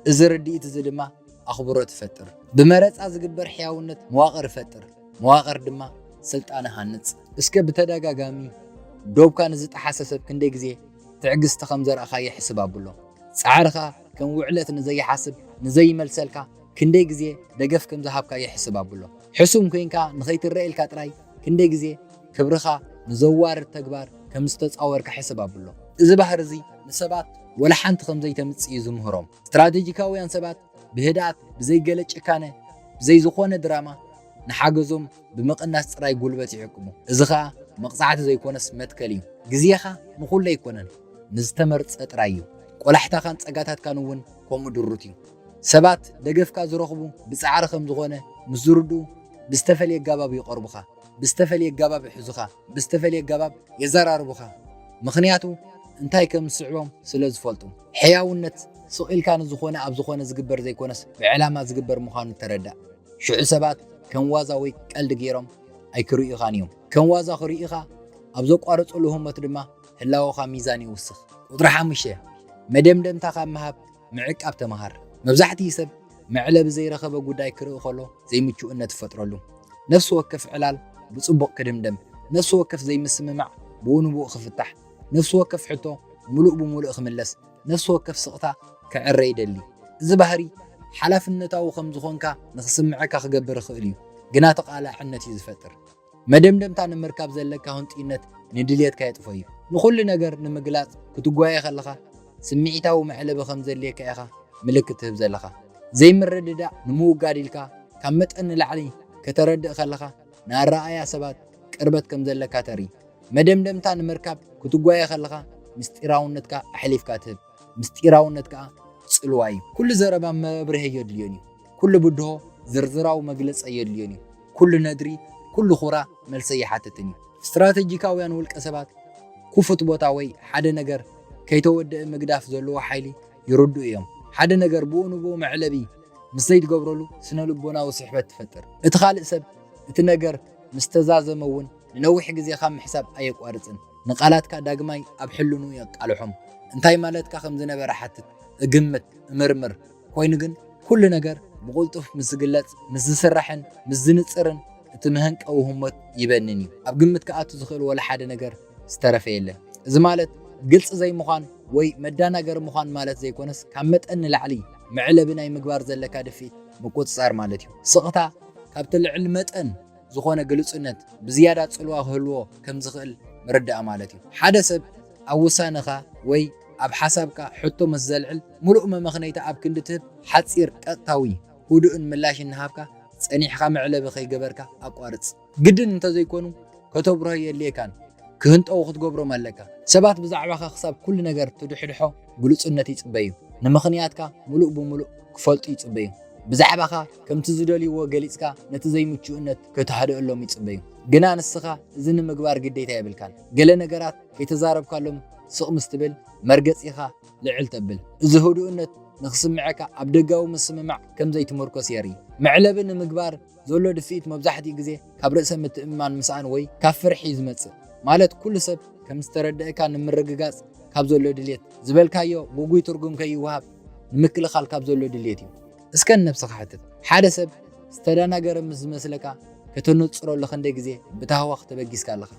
እዚ ርድኢት እዚ ድማ ኣኽብሮት ይፈጥር። ብመረጻ ዝግበር ሕያውነት መዋቕር ይፈጥር፣ መዋቕር ድማ ስልጣን ይሃንጽ። እስከ ብተደጋጋሚ ዶብካ ንዝጠሓሰ ሰብ ክንደይ ግዜ ትዕግስቲ ከም ዘርኣኻዮ ሕስብ ኣብሎ። ጻዕርኻ ከም ውዕለት ንዘይሓስብ፣ ንዘይመልሰልካ ክንደይ ግዜ ደገፍ ከም ዝሃብካዮ ሕስብ ኣብሎ። ሕሱም ኮይንካ ንኸይትረአ ኢልካ ጥራይ ክንደይ ግዜ ክብርኻ ንዘዋርድ ተግባር ከም ዝተጻወርካ ሕስብ ኣብሎ። እዚ ባህሪ እዚ ንሰባት ወላ ሓንቲ ከም ዘይተምጽእ እዩ ዝምህሮም። ስትራተጂካውያን ሰባት ብህድኣት፣ ብዘይ ገለ ጭካነ፣ ብዘይ ዝኾነ ድራማ ንሓገዞም ብምቕናስ ጥራይ ጉልበት ይሕክሙ። እዚ ኸኣ መቕጻዕቲ ዘይኮነስ መትከል እዩ። ግዜኻ ንኹሉ ኣይኮነን፣ ንዝተመርጸ ጥራይ እዩ። ቆላሕታኻን ጸጋታትካን እውን ከምኡ ድሩት እዩ። ሰባት ደገፍካ ዝረኽቡ ብጻዕሪ ከም ዝኾነ ምስ ዝርድኡ፣ ብዝተፈልየ ኣገባብ ይቐርቡኻ። ብዝተፈልየ ኣገባብ ይሕዙኻ፣ ብዝተፈልየ ኣገባብ የዘራርቡኻ። ምኽንያቱ እንታይ ከም ዝስዕቦም ስለ ዝፈልጡ። ሕያውነት ስቕ ኢልካ ንዝኾነ ኣብ ዝኾነ ዝግበር ዘይኮነስ ብዕላማ ዝግበር ምዃኑ ተረዳእ። ሽዑ ሰባት ከም ዋዛ ወይ ቀልዲ ገይሮም ኣይክርእዩኻን እዮም። ከም ዋዛ ክርእዩኻ ኣብ ዘቋርጹሉ ህሞት ድማ ህላወኻ ሚዛን ይውስኽ። ቁጽሪ ሓሙሽተ፣ መደምደምታ ካብ ምሃብ ምዕቃብ ተመሃር። መብዛሕትኡ ሰብ መዕለቢ ዘይረኸበ ጉዳይ ክርኢ ከሎ ዘይምቹእነት ይፈጥረሉ። ነፍሲ ወከፍ ዕላል ብጽቡቕ ክድምደም፣ ነፍሲ ወከፍ ዘይምስምማዕ ብኡ ንብኡ ክፍታሕ፣ ነፍሲ ወከፍ ሕቶ ምሉእ ብምሉእ ክምለስ፣ ነፍሲ ወከፍ ስቕታ ክዕረ ይደሊ። እዚ ባህሪ ሓላፍነታዊ ከም ዝኾንካ ንኽስምዐካ ክገብር ይኽእል እዩ፣ ግና ተቓላዕነት እዩ ዝፈጥር። መደምደምታ ንምርካብ ዘለካ ህንጡይነት ንድልየትካ የጥፎ እዩ። ንኹሉ ነገር ንምግላጽ ክትጓየ ከለኻ ስምዒታዊ መዕለቢ ከም ዘድልየካ ኢኻ ምልክት ትህብ ዘለኻ። ዘይምርድዳእ ንምውጋድ ኢልካ ካብ መጠን ንላዕሊ ከተረድእ ከለኻ ንኣረኣእያ ሰባት ቅርበት ከም ዘለካ ተርኢ። መደምደምታ ንምርካብ ክትጓየ ከለኻ ምስጢራውነትካ ኣሕሊፍካ ትህብ። ምስጢራውነት ከኣ ጽልዋ እዩ። ኩሉ ዘረባ መብርሂ ኣየድልዮን እዩ። ኩሉ ብድሆ ዝርዝራዊ መግለጺ ኣየድልዮን እዩ። ኩሉ ነድሪ፣ ኩሉ ኹራ መልሲ ኣይሓትትን እዩ። ስትራተጂካውያን ውልቀ ሰባት ክፉት ቦታ ወይ ሓደ ነገር ከይተወደአ ምግዳፍ ዘለዎ ሓይሊ ይርድኡ እዮም። ሓደ ነገር ብኡ ንብኡ መዕለቢ ምስ ዘይትገብረሉ ስነ ልቦናዊ ስሕበት ትፈጥር። እቲ ካልእ ሰብ እቲ ነገር ምስ ተዛዘመ እውን ንነዊሕ ግዜ ካብ ምሕሳብ ኣየቋርጽን። ንቓላትካ ዳግማይ ኣብ ሕልንኡ የቃልሖም። እንታይ ማለትካ ከም ዝነበረ ሓትት፣ እግምት፣ እምርምር። ኮይኑ ግን ኩሉ ነገር ብቕልጡፍ ምስ ዝግለጽ፣ ምስ ዝስራሕን ምስ ዝንጽርን እቲ መሀንቀዊ ህሞት ይበንን እዩ። ኣብ ግምት ክኣቱ ዝኽእል ወላ ሓደ ነገር ዝተረፈ የለን። እዚ ማለት ግልጺ ዘይምዃን ወይ መዳናገሪ ምዃን ማለት ዘይኮነስ ካብ መጠን ንላዕሊ መዕለቢ ናይ ምግባር ዘለካ ድፍኢት ምቁጽጻር ማለት እዩ። ስቕታ ካብቲ ልዕሊ መጠን ዝኾነ ግልጹነት ብዝያዳ ጽልዋ ክህልዎ ከም ዝኽእል ምርዳእ ማለት እዩ። ሓደ ሰብ ኣብ ውሳነኻ ወይ ኣብ ሓሳብካ ሕቶ ምስ ዘልዕል ምሉእ መመኽነይታ ኣብ ክንዲ ትህብ ሓጺር ቀጥታዊ ህዱእን ምላሽ እናሃብካ ጸኒሕካ መዕለቢ ከይገበርካ ኣቋርጽ። ግድን እንተዘይኮኑ ከተብርሆ የድልየካን ክህንጠዉ ክትገብሮም ኣለካ። ሰባት ብዛዕባኻ ክሳብ ኩሉ ነገር ትድሕድሖ ግሉጽነት ይጽበዩ። ንምኽንያትካ ምሉእ ብምሉእ ክፈልጡ ይጽበዩ። ብዛዕባኻ ከምቲ ዝደልይዎ ገሊጽካ ነቲ ዘይምቹእነት ከተህድኣሎም ይጽበዩ። ግና ንስኻ እዚ ንምግባር ግዴታ የብልካን። ገለ ነገራት ከይተዛረብካሎም ስቕ ምስ ትብል መርገጺኻ ልዕል ተብል። እዚ ህዱእነት ንኽስምዐካ ኣብ ደጋዊ ምስምማዕ ከም ዘይትምርኮስ የርኢ። መዕለቢ ንምግባር ዘሎ ድፍኢት መብዛሕትኡ ግዜ ካብ ርእሰ ምትእምማን ምስኣን ወይ ካብ ፍርሒ እዩ ዝመጽእ። ማለት ኩሉ ሰብ ከም ዝተረድኣካ ንምርግጋጽ ካብ ዘሎ ድልየት፣ ዝበልካዮ ግጉይ ትርጉም ከይወሃብ ንምክልኻል ካብ ዘሎ ድልየት እዩ። እስከ ንነብስኻ ሕተት። ሓደ ሰብ ዝተደናገረ ምስ ዝመስለካ ከተነጽረሉ ክንደይ ግዜ ብታህዋኽ ተበጊስካ ኣለኻ?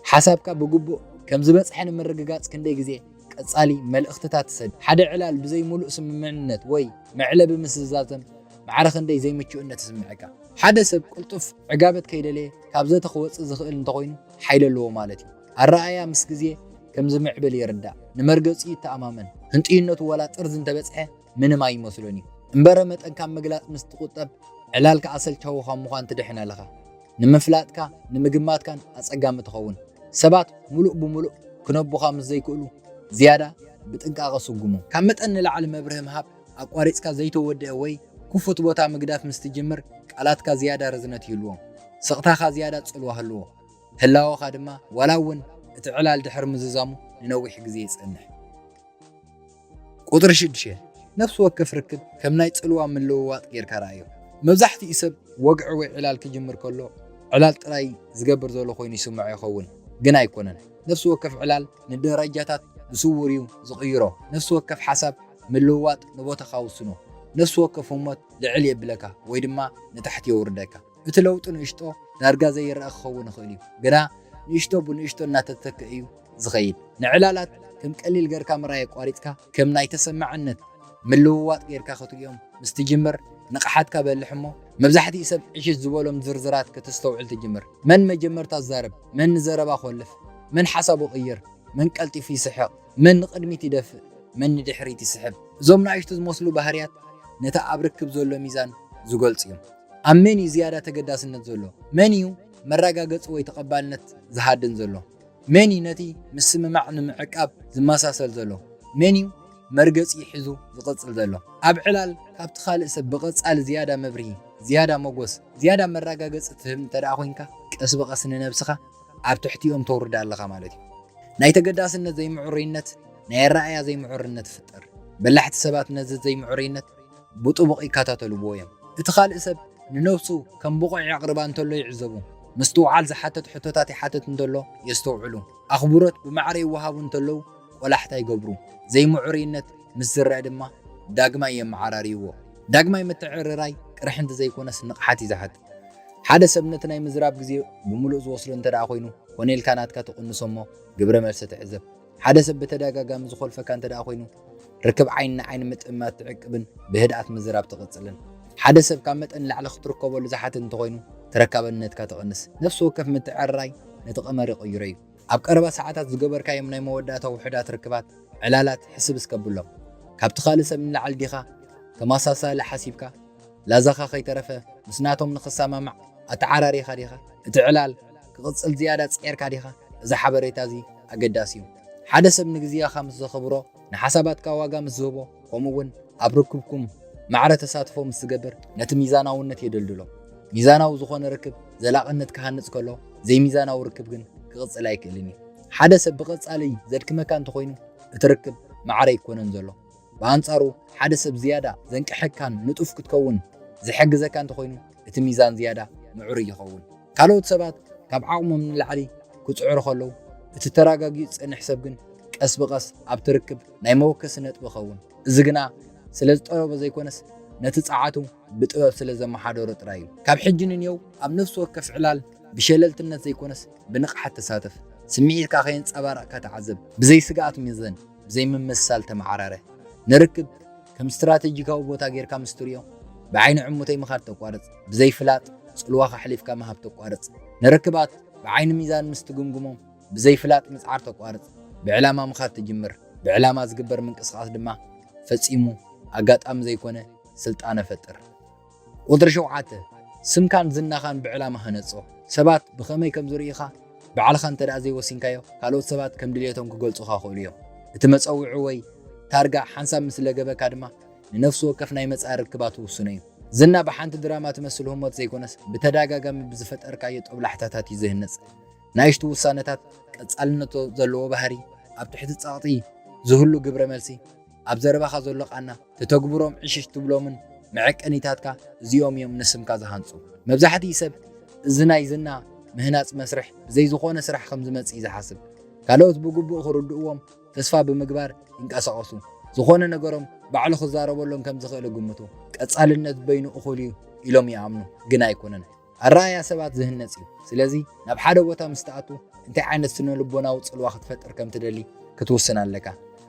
ሓሳብካ ብግቡእ ከም ዝበጽሐ ንምርግጋጽ ክንደይ ግዜ ቀጻሊ መልእኽትታት ትሰድ? ሓደ ዕላል ብዘይ ምሉእ ስምምዕነት ወይ መዕለቢ ምስ ዝዛዘም ማዕረ ክንደይ ዘይምቹእነት ይስምዐካ? ሓደ ሰብ ቅልጡፍ ዕጋበት ከይደለየ ካብ ዘተ ክወጽእ ዝኽእል እንተኾይኑ ሓይሊ ኣለዎ ማለት እዩ። ኣረኣእያ ምስ ግዜ ከም ዝምዕብል ይርዳእ። ንመርገጺኡ ይተኣማመን። ህንጥይነቱ ዋላ ጥርዚ እንተበጽሐ ምንም ኣይመስሎን እዩ። እምበረ መጠን ካብ ምግላጽ ምስ ትቑጠብ ዕላልካ ኣሰልቻዊ ካብ ምዃን ትድሕን ኣለኻ። ንምፍላጥካ ንምግማትካን ኣጸጋሚ ትኸውን። ሰባት ምሉእ ብምሉእ ክነቡኻ ምስ ዘይክእሉ ዝያዳ ብጥንቃቐ ስጉሙ። ካብ መጠን ንላዕሊ መብርሂ ምሃብ፣ ኣቋሪጽካ ዘይተወደአ ወይ ክፉት ቦታ ምግዳፍ ምስ ትጅምር ቃላትካ ዝያዳ ርዝነት ይህልዎም። ስቕታኻ ዝያዳ ጽልዋ ህልዎ። ህላወኻ ድማ ዋላ እውን እቲ ዕላል ድሕሪ ምዝዛሙ ንነዊሕ ግዜ ይጸንሕ። ቁጽሪ ሽዱሽተ፣ ነፍሲ ወከፍ ርክብ ከም ናይ ጽልዋ ምልውዋጥ ጌርካ ረኣዮ። መብዛሕትኡ ሰብ ወግዒ ወይ ዕላል ክጅምር ከሎ ዕላል ጥራይ ዝገብር ዘሎ ኮይኑ ይስምዖ ይኸውን፣ ግን ኣይኮነን። ነፍሲ ወከፍ ዕላል ንደረጃታት ብስውር እዩ ዝቕይሮ። ነፍሲ ወከፍ ሓሳብ ምልውዋጥ ንቦታኻ ውስኖ። ነፍሲ ወከፍ ህሞት ልዕል የብለካ ወይ ድማ ንታሕቲ የውርደካ። እቲ ለውጢ ንእሽቶ ዳርጋ ዘይረኣ ክኸውን ይኽእል እዩ፣ ግና ንእሽቶ ብንእሽቶ እናተተክአ እዩ ዝኸይድ። ንዕላላት ከም ቀሊል ጌርካ ምርኣይ ኣቋሪጽካ፣ ከም ናይ ተሰማዕነት ምልውዋጥ ጌርካ ክትርእዮም ምስ ትጅምር፣ ንቕሓትካ በልሕ እሞ፣ መብዛሕትኡ ሰብ ዕሽሽ ዝበሎም ዝርዝራት ከተስተውዕል ትጅምር። መን መጀመርታ ዝዛረብ? መን ንዘረባ ኮልፍ? መን ሓሳቡ ይቕይር? መን ቀልጢፉ ይስሕቕ? መን ንቕድሚት ይደፍእ? መን ንድሕሪት ይስሕብ? እዞም ንኣሽቱ ዝመስሉ ባህርያት ነታ ኣብ ርክብ ዘሎ ሚዛን ዝገልጹ እዮም። ኣብ መን እዩ ዝያዳ ተገዳስነት ዘሎ? መን እዩ መረጋገጺ ወይ ተቐባልነት ዝሃድን ዘሎ? መን እዩ ነቲ ምስምማዕ ንምዕቃብ ዝመሳሰል ዘሎ? መን እዩ መርገጺ ሒዙ ዝቕጽል ዘሎ? ኣብ ዕላል ካብቲ ካልእ ሰብ ብቐጻሊ ዝያዳ መብርሂ፣ ዝያዳ መጎስ፣ ዝያዳ መረጋገጺ ትህብ እንተ ደኣ ኮይንካ፣ ቀስ ብቐስ ንነብስኻ ኣብ ትሕቲኦም ተውርዳ ኣለኻ ማለት እዩ። ናይ ተገዳስነት ዘይምዕሩይነት ናይ ኣረኣእያ ዘይምዕሩይነት ይፍጠር። በላሕቲ ሰባት ነዚ ዘይምዕሩይነት ብጥቡቕ ይከታተልዎ እዮም። እቲ ካልእ ሰብ ንነብሱ ከም ብቑዕ የቕርባ እንተሎ ይዕዘቡ። ምስትውዓል ዝሓተት ሕቶታት ይሓትት እንተሎ የስተውዕሉ። ኣኽብሮት ብማዕረ ይወሃቡ እንተለዉ ቆላሕታ ይገብሩ። ዘይምዕሩይነት ምስ ዝረአ ድማ ዳግማይ የመዓራርይዎ። ዳግማይ ምትዕርራይ ቅርሕንቲ ዘይኮነስ ንቕሓት እዩ ዝሓትት። ሓደ ሰብ ነቲ ናይ ምዝራብ ግዜ ብምሉእ ዝወስዶ እንተ ደኣ ኮይኑ፣ ኮነ ኢልካ ናትካ ትቕንሶ እሞ ግብረ መልሲ ትዕዘብ። ሓደ ሰብ ብተደጋጋሚ ዝኾልፈካ እንተ ደኣ ኮይኑ፣ ርክብ ዓይኒ ንዓይኒ ምጥማት ትዕቅብን ብህድኣት ምዝራብ ትቕጽልን። ሓደ ሰብ ካብ መጠን ንላዕሊ ክትርከበሉ ዝሓትት እንተኾይኑ፣ ተረካበነትካ ትቕንስ። ነፍሲ ወከፍ ምትዕርራይ ነቲ ቀመር ይቕይሮ እዩ። ኣብ ቀረባ ሰዓታት ዝገበርካዮም ናይ መወዳእታ ውሑዳት ርክባት፣ ዕላላት ሕስብ እስከብሎም። ካብቲ ካልእ ሰብ ንላዕሊ ዲኻ ተመሳሳሊ ሓሲብካ? ላዛኻ ከይተረፈ ምስ ናቶም ንኽሰማማዕ ኣተዓራሪኻ ዲኻ? እቲ ዕላል ክቕጽል ዝያዳ ጽዒርካ ዲኻ? እዚ ሓበሬታ እዚ ኣገዳሲ እዩ። ሓደ ሰብ ንግዜኻ ምስ ዘኽብሮ፣ ንሓሳባትካ ዋጋ ምስ ዝህቦ፣ ከምኡ እውን ኣብ ርክብኩም ማዕረ ተሳትፎ ምስ ዝገብር፣ ነቲ ሚዛናውነት የደልድሎ። ሚዛናዊ ዝኾነ ርክብ ዘላቕነት ክሃንጽ ከሎ፣ ዘይሚዛናዊ ርክብ ግን ክቕጽል ኣይክእልን እዩ። ሓደ ሰብ ብቐጻሊ ዘድክመካ እንተኾይኑ፣ እቲ ርክብ ማዕረ ኣይኮነን ዘሎ። ብኣንጻሩ፣ ሓደ ሰብ ዝያዳ ዘንቅሐካን ንጡፍ ክትከውን ዝሕግዘካ እንተኾይኑ፣ እቲ ሚዛን ዝያዳ ምዕሩይ ይኸውን። ካልኦት ሰባት ካብ ዓቕሞም ንላዕሊ ክጽዕሩ ከለዉ፣ እቲ ተረጋጊኡ ዝጸንሕ ሰብ ግን ቀስ ብቐስ ኣብቲ ርክብ ናይ መወከሲ ነጥቢ ይኸውን። እዚ ግና ስለ ዝጠለቦ ዘይኮነስ፣ ነቲ ጸዓቱ ብጥበብ ስለ ዘመሓደሮ ጥራይ እዩ። ካብ ሕጂ ንንየው ኣብ ነፍሲ ወከፍ ዕላል ብሸለልትነት ዘይኮነስ ብንቕሓት ተሳተፍ። ስምዒትካ ከየንጸባረቕካ ተዓዘብ። ብዘይ ስግኣት ምዘን፣ ብዘይ ምምስሳል ተመዓራረ። ንርክብ ከም ስትራተጂካዊ ቦታ ጌርካ ምስ ትርእዮ፣ ብዓይኒ ዕሙተይ ምኻድ ተቋርጽ። ብዘይ ፍላጥ ጽልዋኻ ኣሕሊፍካ ምሃብ ተቋርጽ። ንርክባት ብዓይኒ ሚዛን ምስ ትግምግሞም፣ ብዘይ ፍላጥ ምጽዓር ተቋርጽ። ብዕላማ ምኻድ ትጅምር። ብዕላማ ዝግበር ምንቅስቓስ ድማ ፈጺሙ ኣጋጣሚ ዘይኮነ ስልጣነ ፈጥር። ቁጽሪ ሸውዓተ፣ ስምካን ዝናኻን ብዕላማ ሃነጾ። ሰባት ብኸመይ ከም ዝርእዩኻ ባዕልኻ እንተ ደኣ ዘይወሲንካዮ፣ ካልኦት ሰባት ከም ድልየቶም ክገልጹኻ ይኽእሉ እዮም። እቲ መጸውዒ ወይ ታርጋ ሓንሳብ ምስ ለገበካ ድማ፣ ንነፍሲ ወከፍ ናይ መጻኢ ርክባት ውሱን እዩ። ዝና ብሓንቲ ድራማ ትመስል ህሞት ዘይኮነስ፣ ብተደጋጋሚ ብዝፈጠርካዮ ጦብላሕታታት እዩ ዝህነጽ። ንኣሽቱ ውሳነታት፣ ቀጻልነት ዘለዎ ባህሪ፣ ኣብ ትሕቲ ጸቕጢ ዝህሉ ግብረ መልሲ፣ ኣብ ዘረባኻ ዘሎ ቃና፣ ተተግብሮም ዕሽሽ ትብሎምን መዐቀኒታትካ፣ እዚኦም እዮም ንስምካ ዝሃንጹ። መብዛሕትኡ ሰብ እዚ ናይ ዝና ምህናጽ መስርሕ ብዘይ ዝኾነ ስራሕ ከም ዝመጽእ እዩ ዝሓስብ። ካልኦት ብግቡእ ክርድእዎም ተስፋ ብምግባር ይንቀሳቐሱ። ዝኾነ ነገሮም ባዕሉ ክዛረበሎም ከም ዝኽእል ይግምቱ። ቀጻልነት በይኑ እኹል እዩ ኢሎም ይኣምኑ፣ ግን ኣይኮነን። ኣረኣእያ ሰባት ዝህነጽ እዩ። ስለዚ ናብ ሓደ ቦታ ምስ ትኣቱ እንታይ ዓይነት ስነ ልቦናዊ ጽልዋ ክትፈጥር ከም ትደሊ ክትውስን ኣለካ።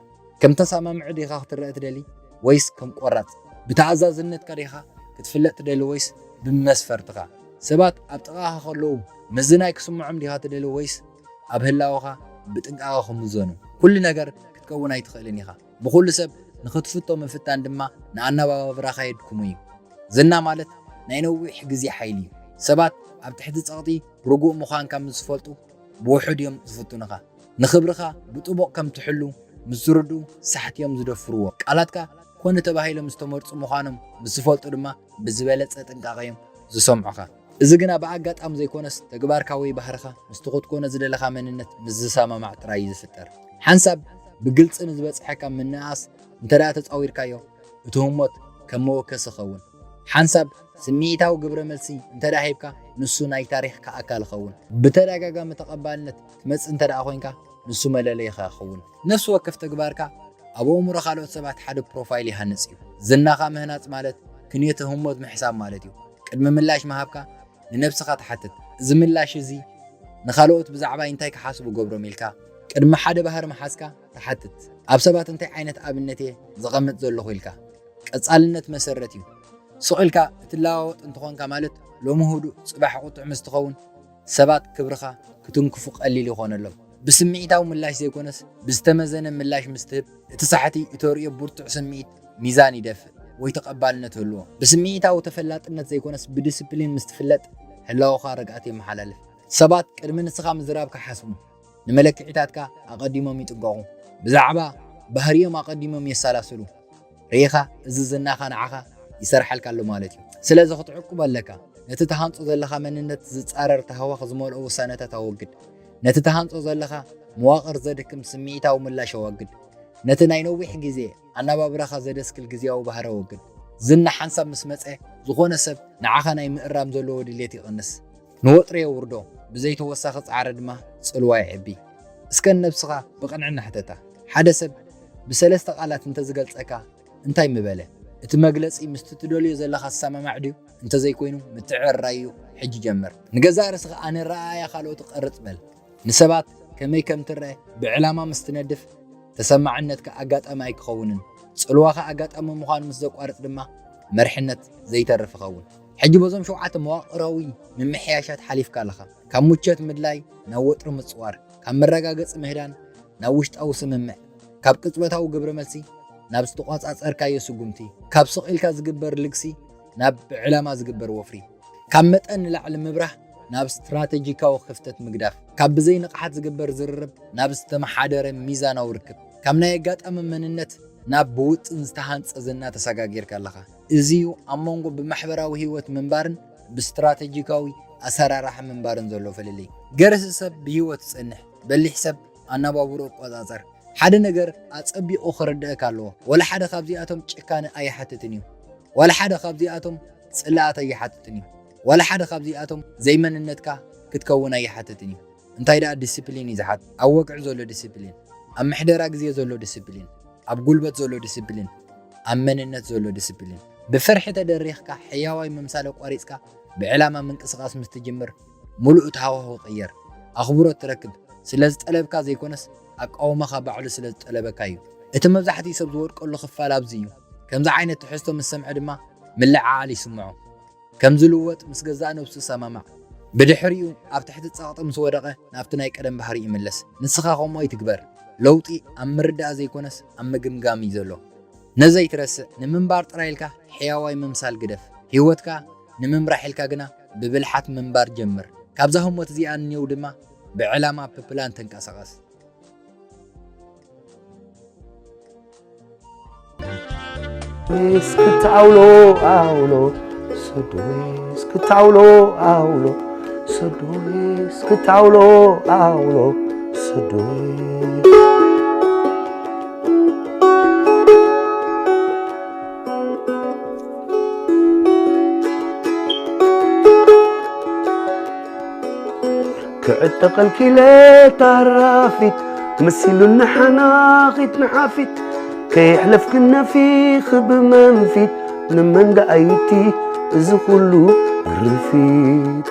ከም ተሰማምዒ ዲኻ ክትረአ ትደሊ ወይስ ከም ቆራጽ? ብተኣዛዝነትካ ዲኻ ክትፍለጥ ትደሊ ወይስ ብመስፈርትኻ? ሰባት ኣብ ጥቓኻ ከለዉ ምዝናይ ክስምዖም ዲኻ ትደሊ ወይስ ኣብ ህላወኻ ብጥንቃቐ ክምዘኑ? ኩሉ ነገር ክትከውን ኣይትኽእልን ኢኻ። ብኹሉ ሰብ ንኽትፍቶ ምፍታን ድማ ንኣነባብራኻ የድክሞ እዩ። ዝና ማለት ናይ ነዊሕ ግዜ ሓይሊ እዩ። ሰባት ኣብ ትሕቲ ጸቕጢ ርጉእ ምዃንካ ምስ ዝፈልጡ ብውሑድ እዮም ዝፍትኑኻ። ንኽብርኻ ብጥቡቕ ከም ትሕሉ ምስ ዝርድኡ ሳሕቲ እዮም ዝደፍርዎ። ቃላትካ ኮነ ተባሂሎም ዝተመርጹ ምዃኖም ምስ ዝፈልጡ ድማ ብዝበለጸ ጥንቃቐ እዮም ዝሰምዑኻ። እዚ ግና ብኣጋጣሚ ዘይኮነስ፣ ተግባርካ ወይ ባህርኻ ምስቲ ክትኮኖ ዝደለኻ መንነት ምስ ዝሰማማዕ ጥራይ እዩ ዝፍጠር። ሓንሳብ ብግልጺ ንዝበጽሐካ ምንእኣስ እንተ ደኣ ተጻዊርካዮ፣ እቲ ህሞት ከም መወከሲ ይኸውን። ሓንሳብ ስምዒታዊ ግብረ መልሲ እንተ ደኣ ሂብካ፣ ንሱ ናይ ታሪኽካ ኣካል ይኸውን። ብተደጋጋሚ ተቐባልነት ትመጽእ እንተ ደኣ ኮይንካ፣ ንሱ መለለይኻ ይኸውን። ነፍሲ ወከፍ ተግባርካ ኣብ ኣእምሮ ካልኦት ሰባት ሓደ ፕሮፋይል ይሃንጽ እዩ። ዝናኻ ምህናጽ ማለት ክንዮተ ህሞት ምሕሳብ ማለት እዩ። ቅድሚ ምላሽ ምሃብካ ንነብስኻ ትሓትት፣ እዚ ምላሽ እዚ ንኻልኦት ብዛዕባይ እንታይ ክሓስቡ ገብሮም ኢልካ? ቅድሚ ሓደ ባህሪ ምሓዝካ ትሓትት፣ ኣብ ሰባት እንታይ ዓይነት ኣብነት እየ ዘቐምጥ ዘለኹ ኢልካ? ቀጻልነት መሰረት እዩ። ስቕ ኢልካ እትለዋወጥ እንተኾንካ ማለት ሎሚ ህዱእ ጽባሕ ቁጡዕ ምስ ትኸውን ሰባት ክብርኻ ክትንክፉ ቀሊል ይኾነሎም። ብስምዒታዊ ምላሽ ዘይኮነስ ብዝተመዘነ ምላሽ ምስ ትህብ እቲ ሳሕቲ እተርእዮ ብርቱዕ ስምዒት ሚዛን ይደፍእ ወይ ተቐባልነት ይህልዎ። ብስምዒታዊ ተፈላጥነት ዘይኮነስ ብዲስፕሊን ምስ ትፍለጥ ህላወኻ ርግኣት የመሓላልፍ። ሰባት ቅድሚ ንስኻ ምዝራብ ክሓስቡ ንመለክዒታትካ ኣቐዲሞም ይጥንቀቑ። ብዛዕባ ባህሪኦም ኣቐዲሞም የሰላስሉ። ርኢኻ፣ እዚ ዝናኻ ንዓኻ ይሰርሓልካ ኣሎ ማለት እዩ። ስለዚ ክትዕቅቦ ኣለካ። ነቲ ትሃንጾ ዘለኻ መንነት ዝጻረር ተሃዋኽ ዝመልኦ ውሳነታት ኣወግድ። ነቲ ትሃንጾ ዘለኻ መዋቕር ዘድክም ስምዒታዊ ምላሽ ኣወግድ። ነቲ ናይ ነዊሕ ግዜ ኣነባብራኻ ዘደስክል ግዜያዊ ባህሪ ኣወግድ። ዝና ሓንሳብ ምስ መጸ፣ ዝኾነ ሰብ ንዓኻ ናይ ምእራም ዘለዎ ድሌት ይቕንስ። ንወጥሪ የውርዶ፣ ብዘይተወሳኺ ጻዕሪ ድማ ጽልዋ የዕቢ። እስከ ንነብስኻ ብቕንዕና ሕተታ። ሓደ ሰብ ብሰለስተ ቃላት እንተ ዝገልጸካ እንታይ ምበለ? እቲ መግለጺ ምስቲ ትደልዮ ዘለኻ ዝሰማማዕ ድዩ? እንተዘይኮይኑ ምትዕርራይ እዩ። ሕጂ ጀምር። ንገዛእ ርእስኻ ኣነረኣእያ ካልኦት ቀርጽ በል። ንሰባት ከመይ ከም ትረአ ብዕላማ ምስ ትነድፍ፣ ተሰማዕነትካ ኣጋጣሚ ኣይክኸውንን። ጽልዋኻ ኣጋጣሚ ምዃኑ ምስ ዘቋርጽ ድማ መርሕነት ዘይተርፍ ይኸውን። ሕጂ በዞም ሸውዓተ መዋቕራዊ ምምሕያሻት ሓሊፍካ ኣለኻ። ካብ ምቾት ምድላይ ናብ ወጥሪ ምጽዋር፣ ካብ መረጋገጺ ምህዳን ናብ ውሽጣዊ ስምምዕ፣ ካብ ቅጽበታዊ ግብረ መልሲ ናብ ዝተቖጻጸርካዮ ስጉምቲ፣ ካብ ስቕ ኢልካ ዝግበር ልግሲ ናብ ብዕላማ ዝግበር ወፍሪ፣ ካብ መጠን ንላዕሊ ምብራህ ናብ ስትራተጂካዊ ክፍተት ምግዳፍ፣ ካብ ብዘይ ንቕሓት ዝግበር ዝርርብ ናብ ዝተመሓደረ ሚዛናዊ ርክብ፣ ካብ ናይ ኣጋጣሚ መንነት ናብ ብውጥን ዝተሃንጸ ዝና ተሰጋጊርካ ኣለኻ። እዚ እዩ ኣብ መንጎ ብማሕበራዊ ህይወት ምንባርን ብስትራተጂካዊ ኣሰራርሓ ምንባርን ዘሎ ፍልልይ። ገርህ ሰብ ብህይወት ይጸንሕ፣ በሊሕ ሰብ ኣነባብርኡ ይቆጻጸር። ሓደ ነገር ኣጸቢቑ ክርደኣካ ኣለዎ። ዋላ ሓደ ካብዚኣቶም ጭካነ ኣይሓትትን እዩ። ዋላ ሓደ ካብዚኣቶም ጽልኣት ኣይሓትትን እዩ። ዋላ ሓደ ካብዚኣቶም ዘይመንነትካ ክትከውን ኣይሓትትን እዩ። እንታይ ደኣ ዲሲፕሊን እዩ ዝሓት? ኣብ ወግዒ ዘሎ ዲሲፕሊን፣ ኣብ ምሕደራ ግዜ ዘሎ ዲሲፕሊን፣ ኣብ ጉልበት ዘሎ ዲሲፕሊን፣ ኣብ መንነት ዘሎ ዲሲፕሊን። ብፍርሒ ተደሪኽካ ሕያዋይ ምምሳል ኣቋሪጽካ ብዕላማ ምንቅስቓስ ምስ ትጅምር፣ ምሉእ እቲ ሃዋህው ይቕየር። ኣኽብሮት ትረክብ። ስለ ዝጠለብካ ዘይኮነስ፣ ኣቃውማኻ ባዕሉ ስለ ዝጠለበካ እዩ። እቲ መብዛሕትኡ ሰብ ዝወድቀሉ ክፋል ኣብዚ እዩ። ከምዚ ዓይነት ትሕዝቶ ምስ ሰምዐ ድማ ምልዕዓል ይስምዖ። ከም ዝልወጥ ምስ ገዛእ ነብሱ ይሰማማዕ። ብድሕሪኡ ኣብ ትሕቲ ጸቕጢ ምስ ወደቐ ናብቲ ናይ ቀደም ባህሪኡ ይምለስ። ንስኻ ከምኡ ኣይትግበር። ለውጢ ኣብ ምርዳእ ዘይኮነስ ኣብ ምግምጋም እዩ ዘሎ። ነዚ ኣይትረስዕ፣ ንምንባር ጥራይ ኢልካ ሕያዋይ ምምሳል ግደፍ። ህይወትካ ንምምራሕ ኢልካ ግና ብብልሓት ምንባር ጀምር። ካብዛ ህሞት እዚኣ ንኔው ድማ ብዕላማ ብፕላን ተንቀሳቐስ። እስክታውሎ ኣውሎ ሰዶይ እስክታውሎ ኣውሎ ሰዶይ እስክታውሎ ኣውሎ ሰዶይ ክዕጠቐልኪ ኢለ ታራፊት መሲሉኒ ሓናኺት ንሓፊት ከየሕለፍክን ነፊኺ ብመንፊት ንመን ደኣይቲ እዚ ኩሉ ርፊት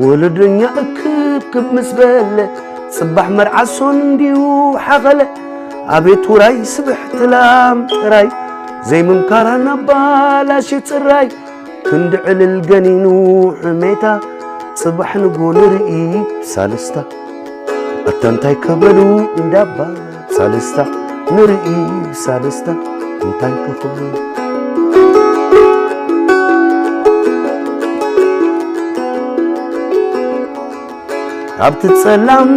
ወለደኛ እክብክብ ምስ በለ ጽባሕ መርዓ ሶን እንዲዩ ሓኸለ ኣቤት ውራይ ስብሕቲ ላም ጥራይ ዘይምምካራ ናባላሽ ጽራይ ክንዲ ዕልል ገኒኑ ሕሜታ ጽባሕ ንጎ ንርኢ ብሳልስታ ኣታ እንታይ ከበሉ እንዳባ ሳልስታ ንርኢ ብሳልስታ እንታይ ከኽብሉ ኣብቲ ጸላም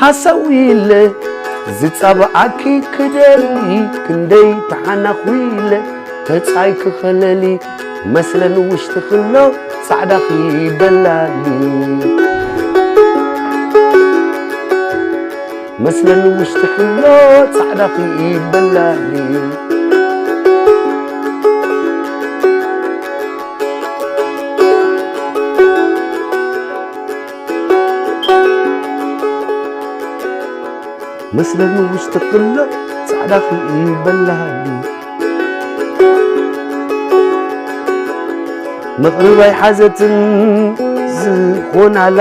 ሃሳዊለ ዝጻብዓኪ ክደሊ ክንደይ ተሓናኺለ ተጻይ ክኸለሊ መስለን ውሽጢ ክሎ ጻዕዳኺ በላሊ መስለን ውሽጢ ክሎ ጻዕዳኺ በላሊ መስለኒ ውሽጢ ክሎ ጻዕዳ ክኢበላኒ መቕርብ ኣይሓዘትን ዝኾናላ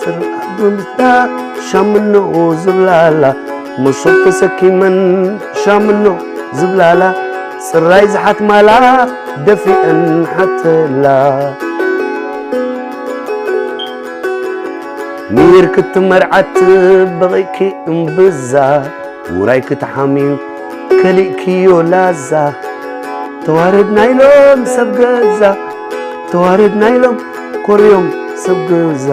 ጽርዓት ብምታ ሻምኖ ዝብላላ መሶብ ተሰኪመን ሻምኖ ዝብላላ ጽራይ ዝሓትማላ ደፊአን ሓተላ ሚር ክትመርዓት በቒእኪ እምብዛ ውራይ ክትሓምዩ ከሊእክዮ ላዛ ተዋረድና ኢሎም ሰብ ገዛ ተዋረድና ኢሎም ኮርዮም ሰብ ገዛ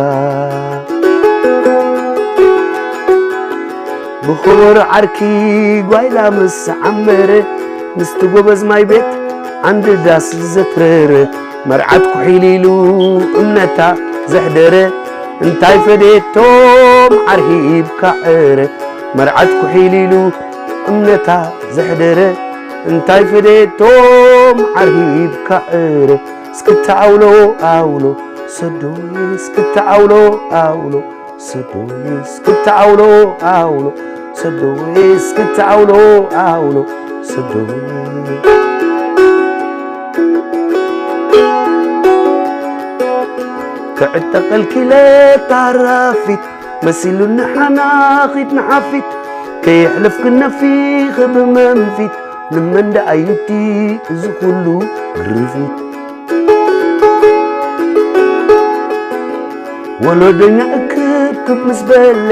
ብኸበሮ ዓርኪ ጓይላ ምስ ዓመረ ምስቲ ጎበዝ ማይ ቤት ዓንዲ ዳስ ዘትረረ መርዓት ኩሒል ኢሉ እምነታ ዘሕደረ እንታይ ፈደየቶም ዓርሂብካ ዕረ መርዓት ኩሒል ኢሉ እምነታ ዘሕደረ እንታይ ፈደየቶም ዓርሂብካ ዕረ እስክታ ኣውሎ ኣውሎ ሰዶይ እስክታ ኣውሎ ኣውሎ ሰዶይ እስክታ ኣውሎ ኣውሎ ሰደወ እስክትዓውሎ ዓውሎ ሰደወ ክዕጠቐልኪለ ታራፊት መሲሉኒ ሓናኺት ንሓፊት ከየሕለፍክነፊ ክብመንፊት ንመን ደኣይንቲ እዚ ኩሉ ግርፊት ወሎደኛ እክብክብ ምስ በለ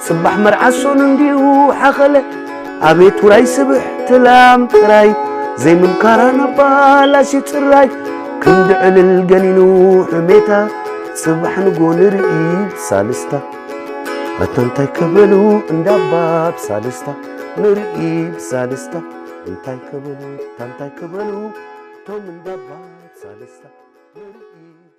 ጽባሕ መርዓ ሶኑ እንዲሁ ሓኸለ ኣቤት ውራይ ስብሕቲ ላም ጥራይ ዘይምምካራ ናባላሽ ጽራይ ክንዲ ዕልል ገኒኑ ሕሜታ ጽባሕ ንጎ ንርኢ ብሳልስታ ኣታ እንታይ ከበሉ እንዳባ ብሳልስታ ንርኢ ብሳልስታ እንታይ ከበሉ እንታይ ከበሉ ቶም እንዳባ ብሳልስታ ንርኢ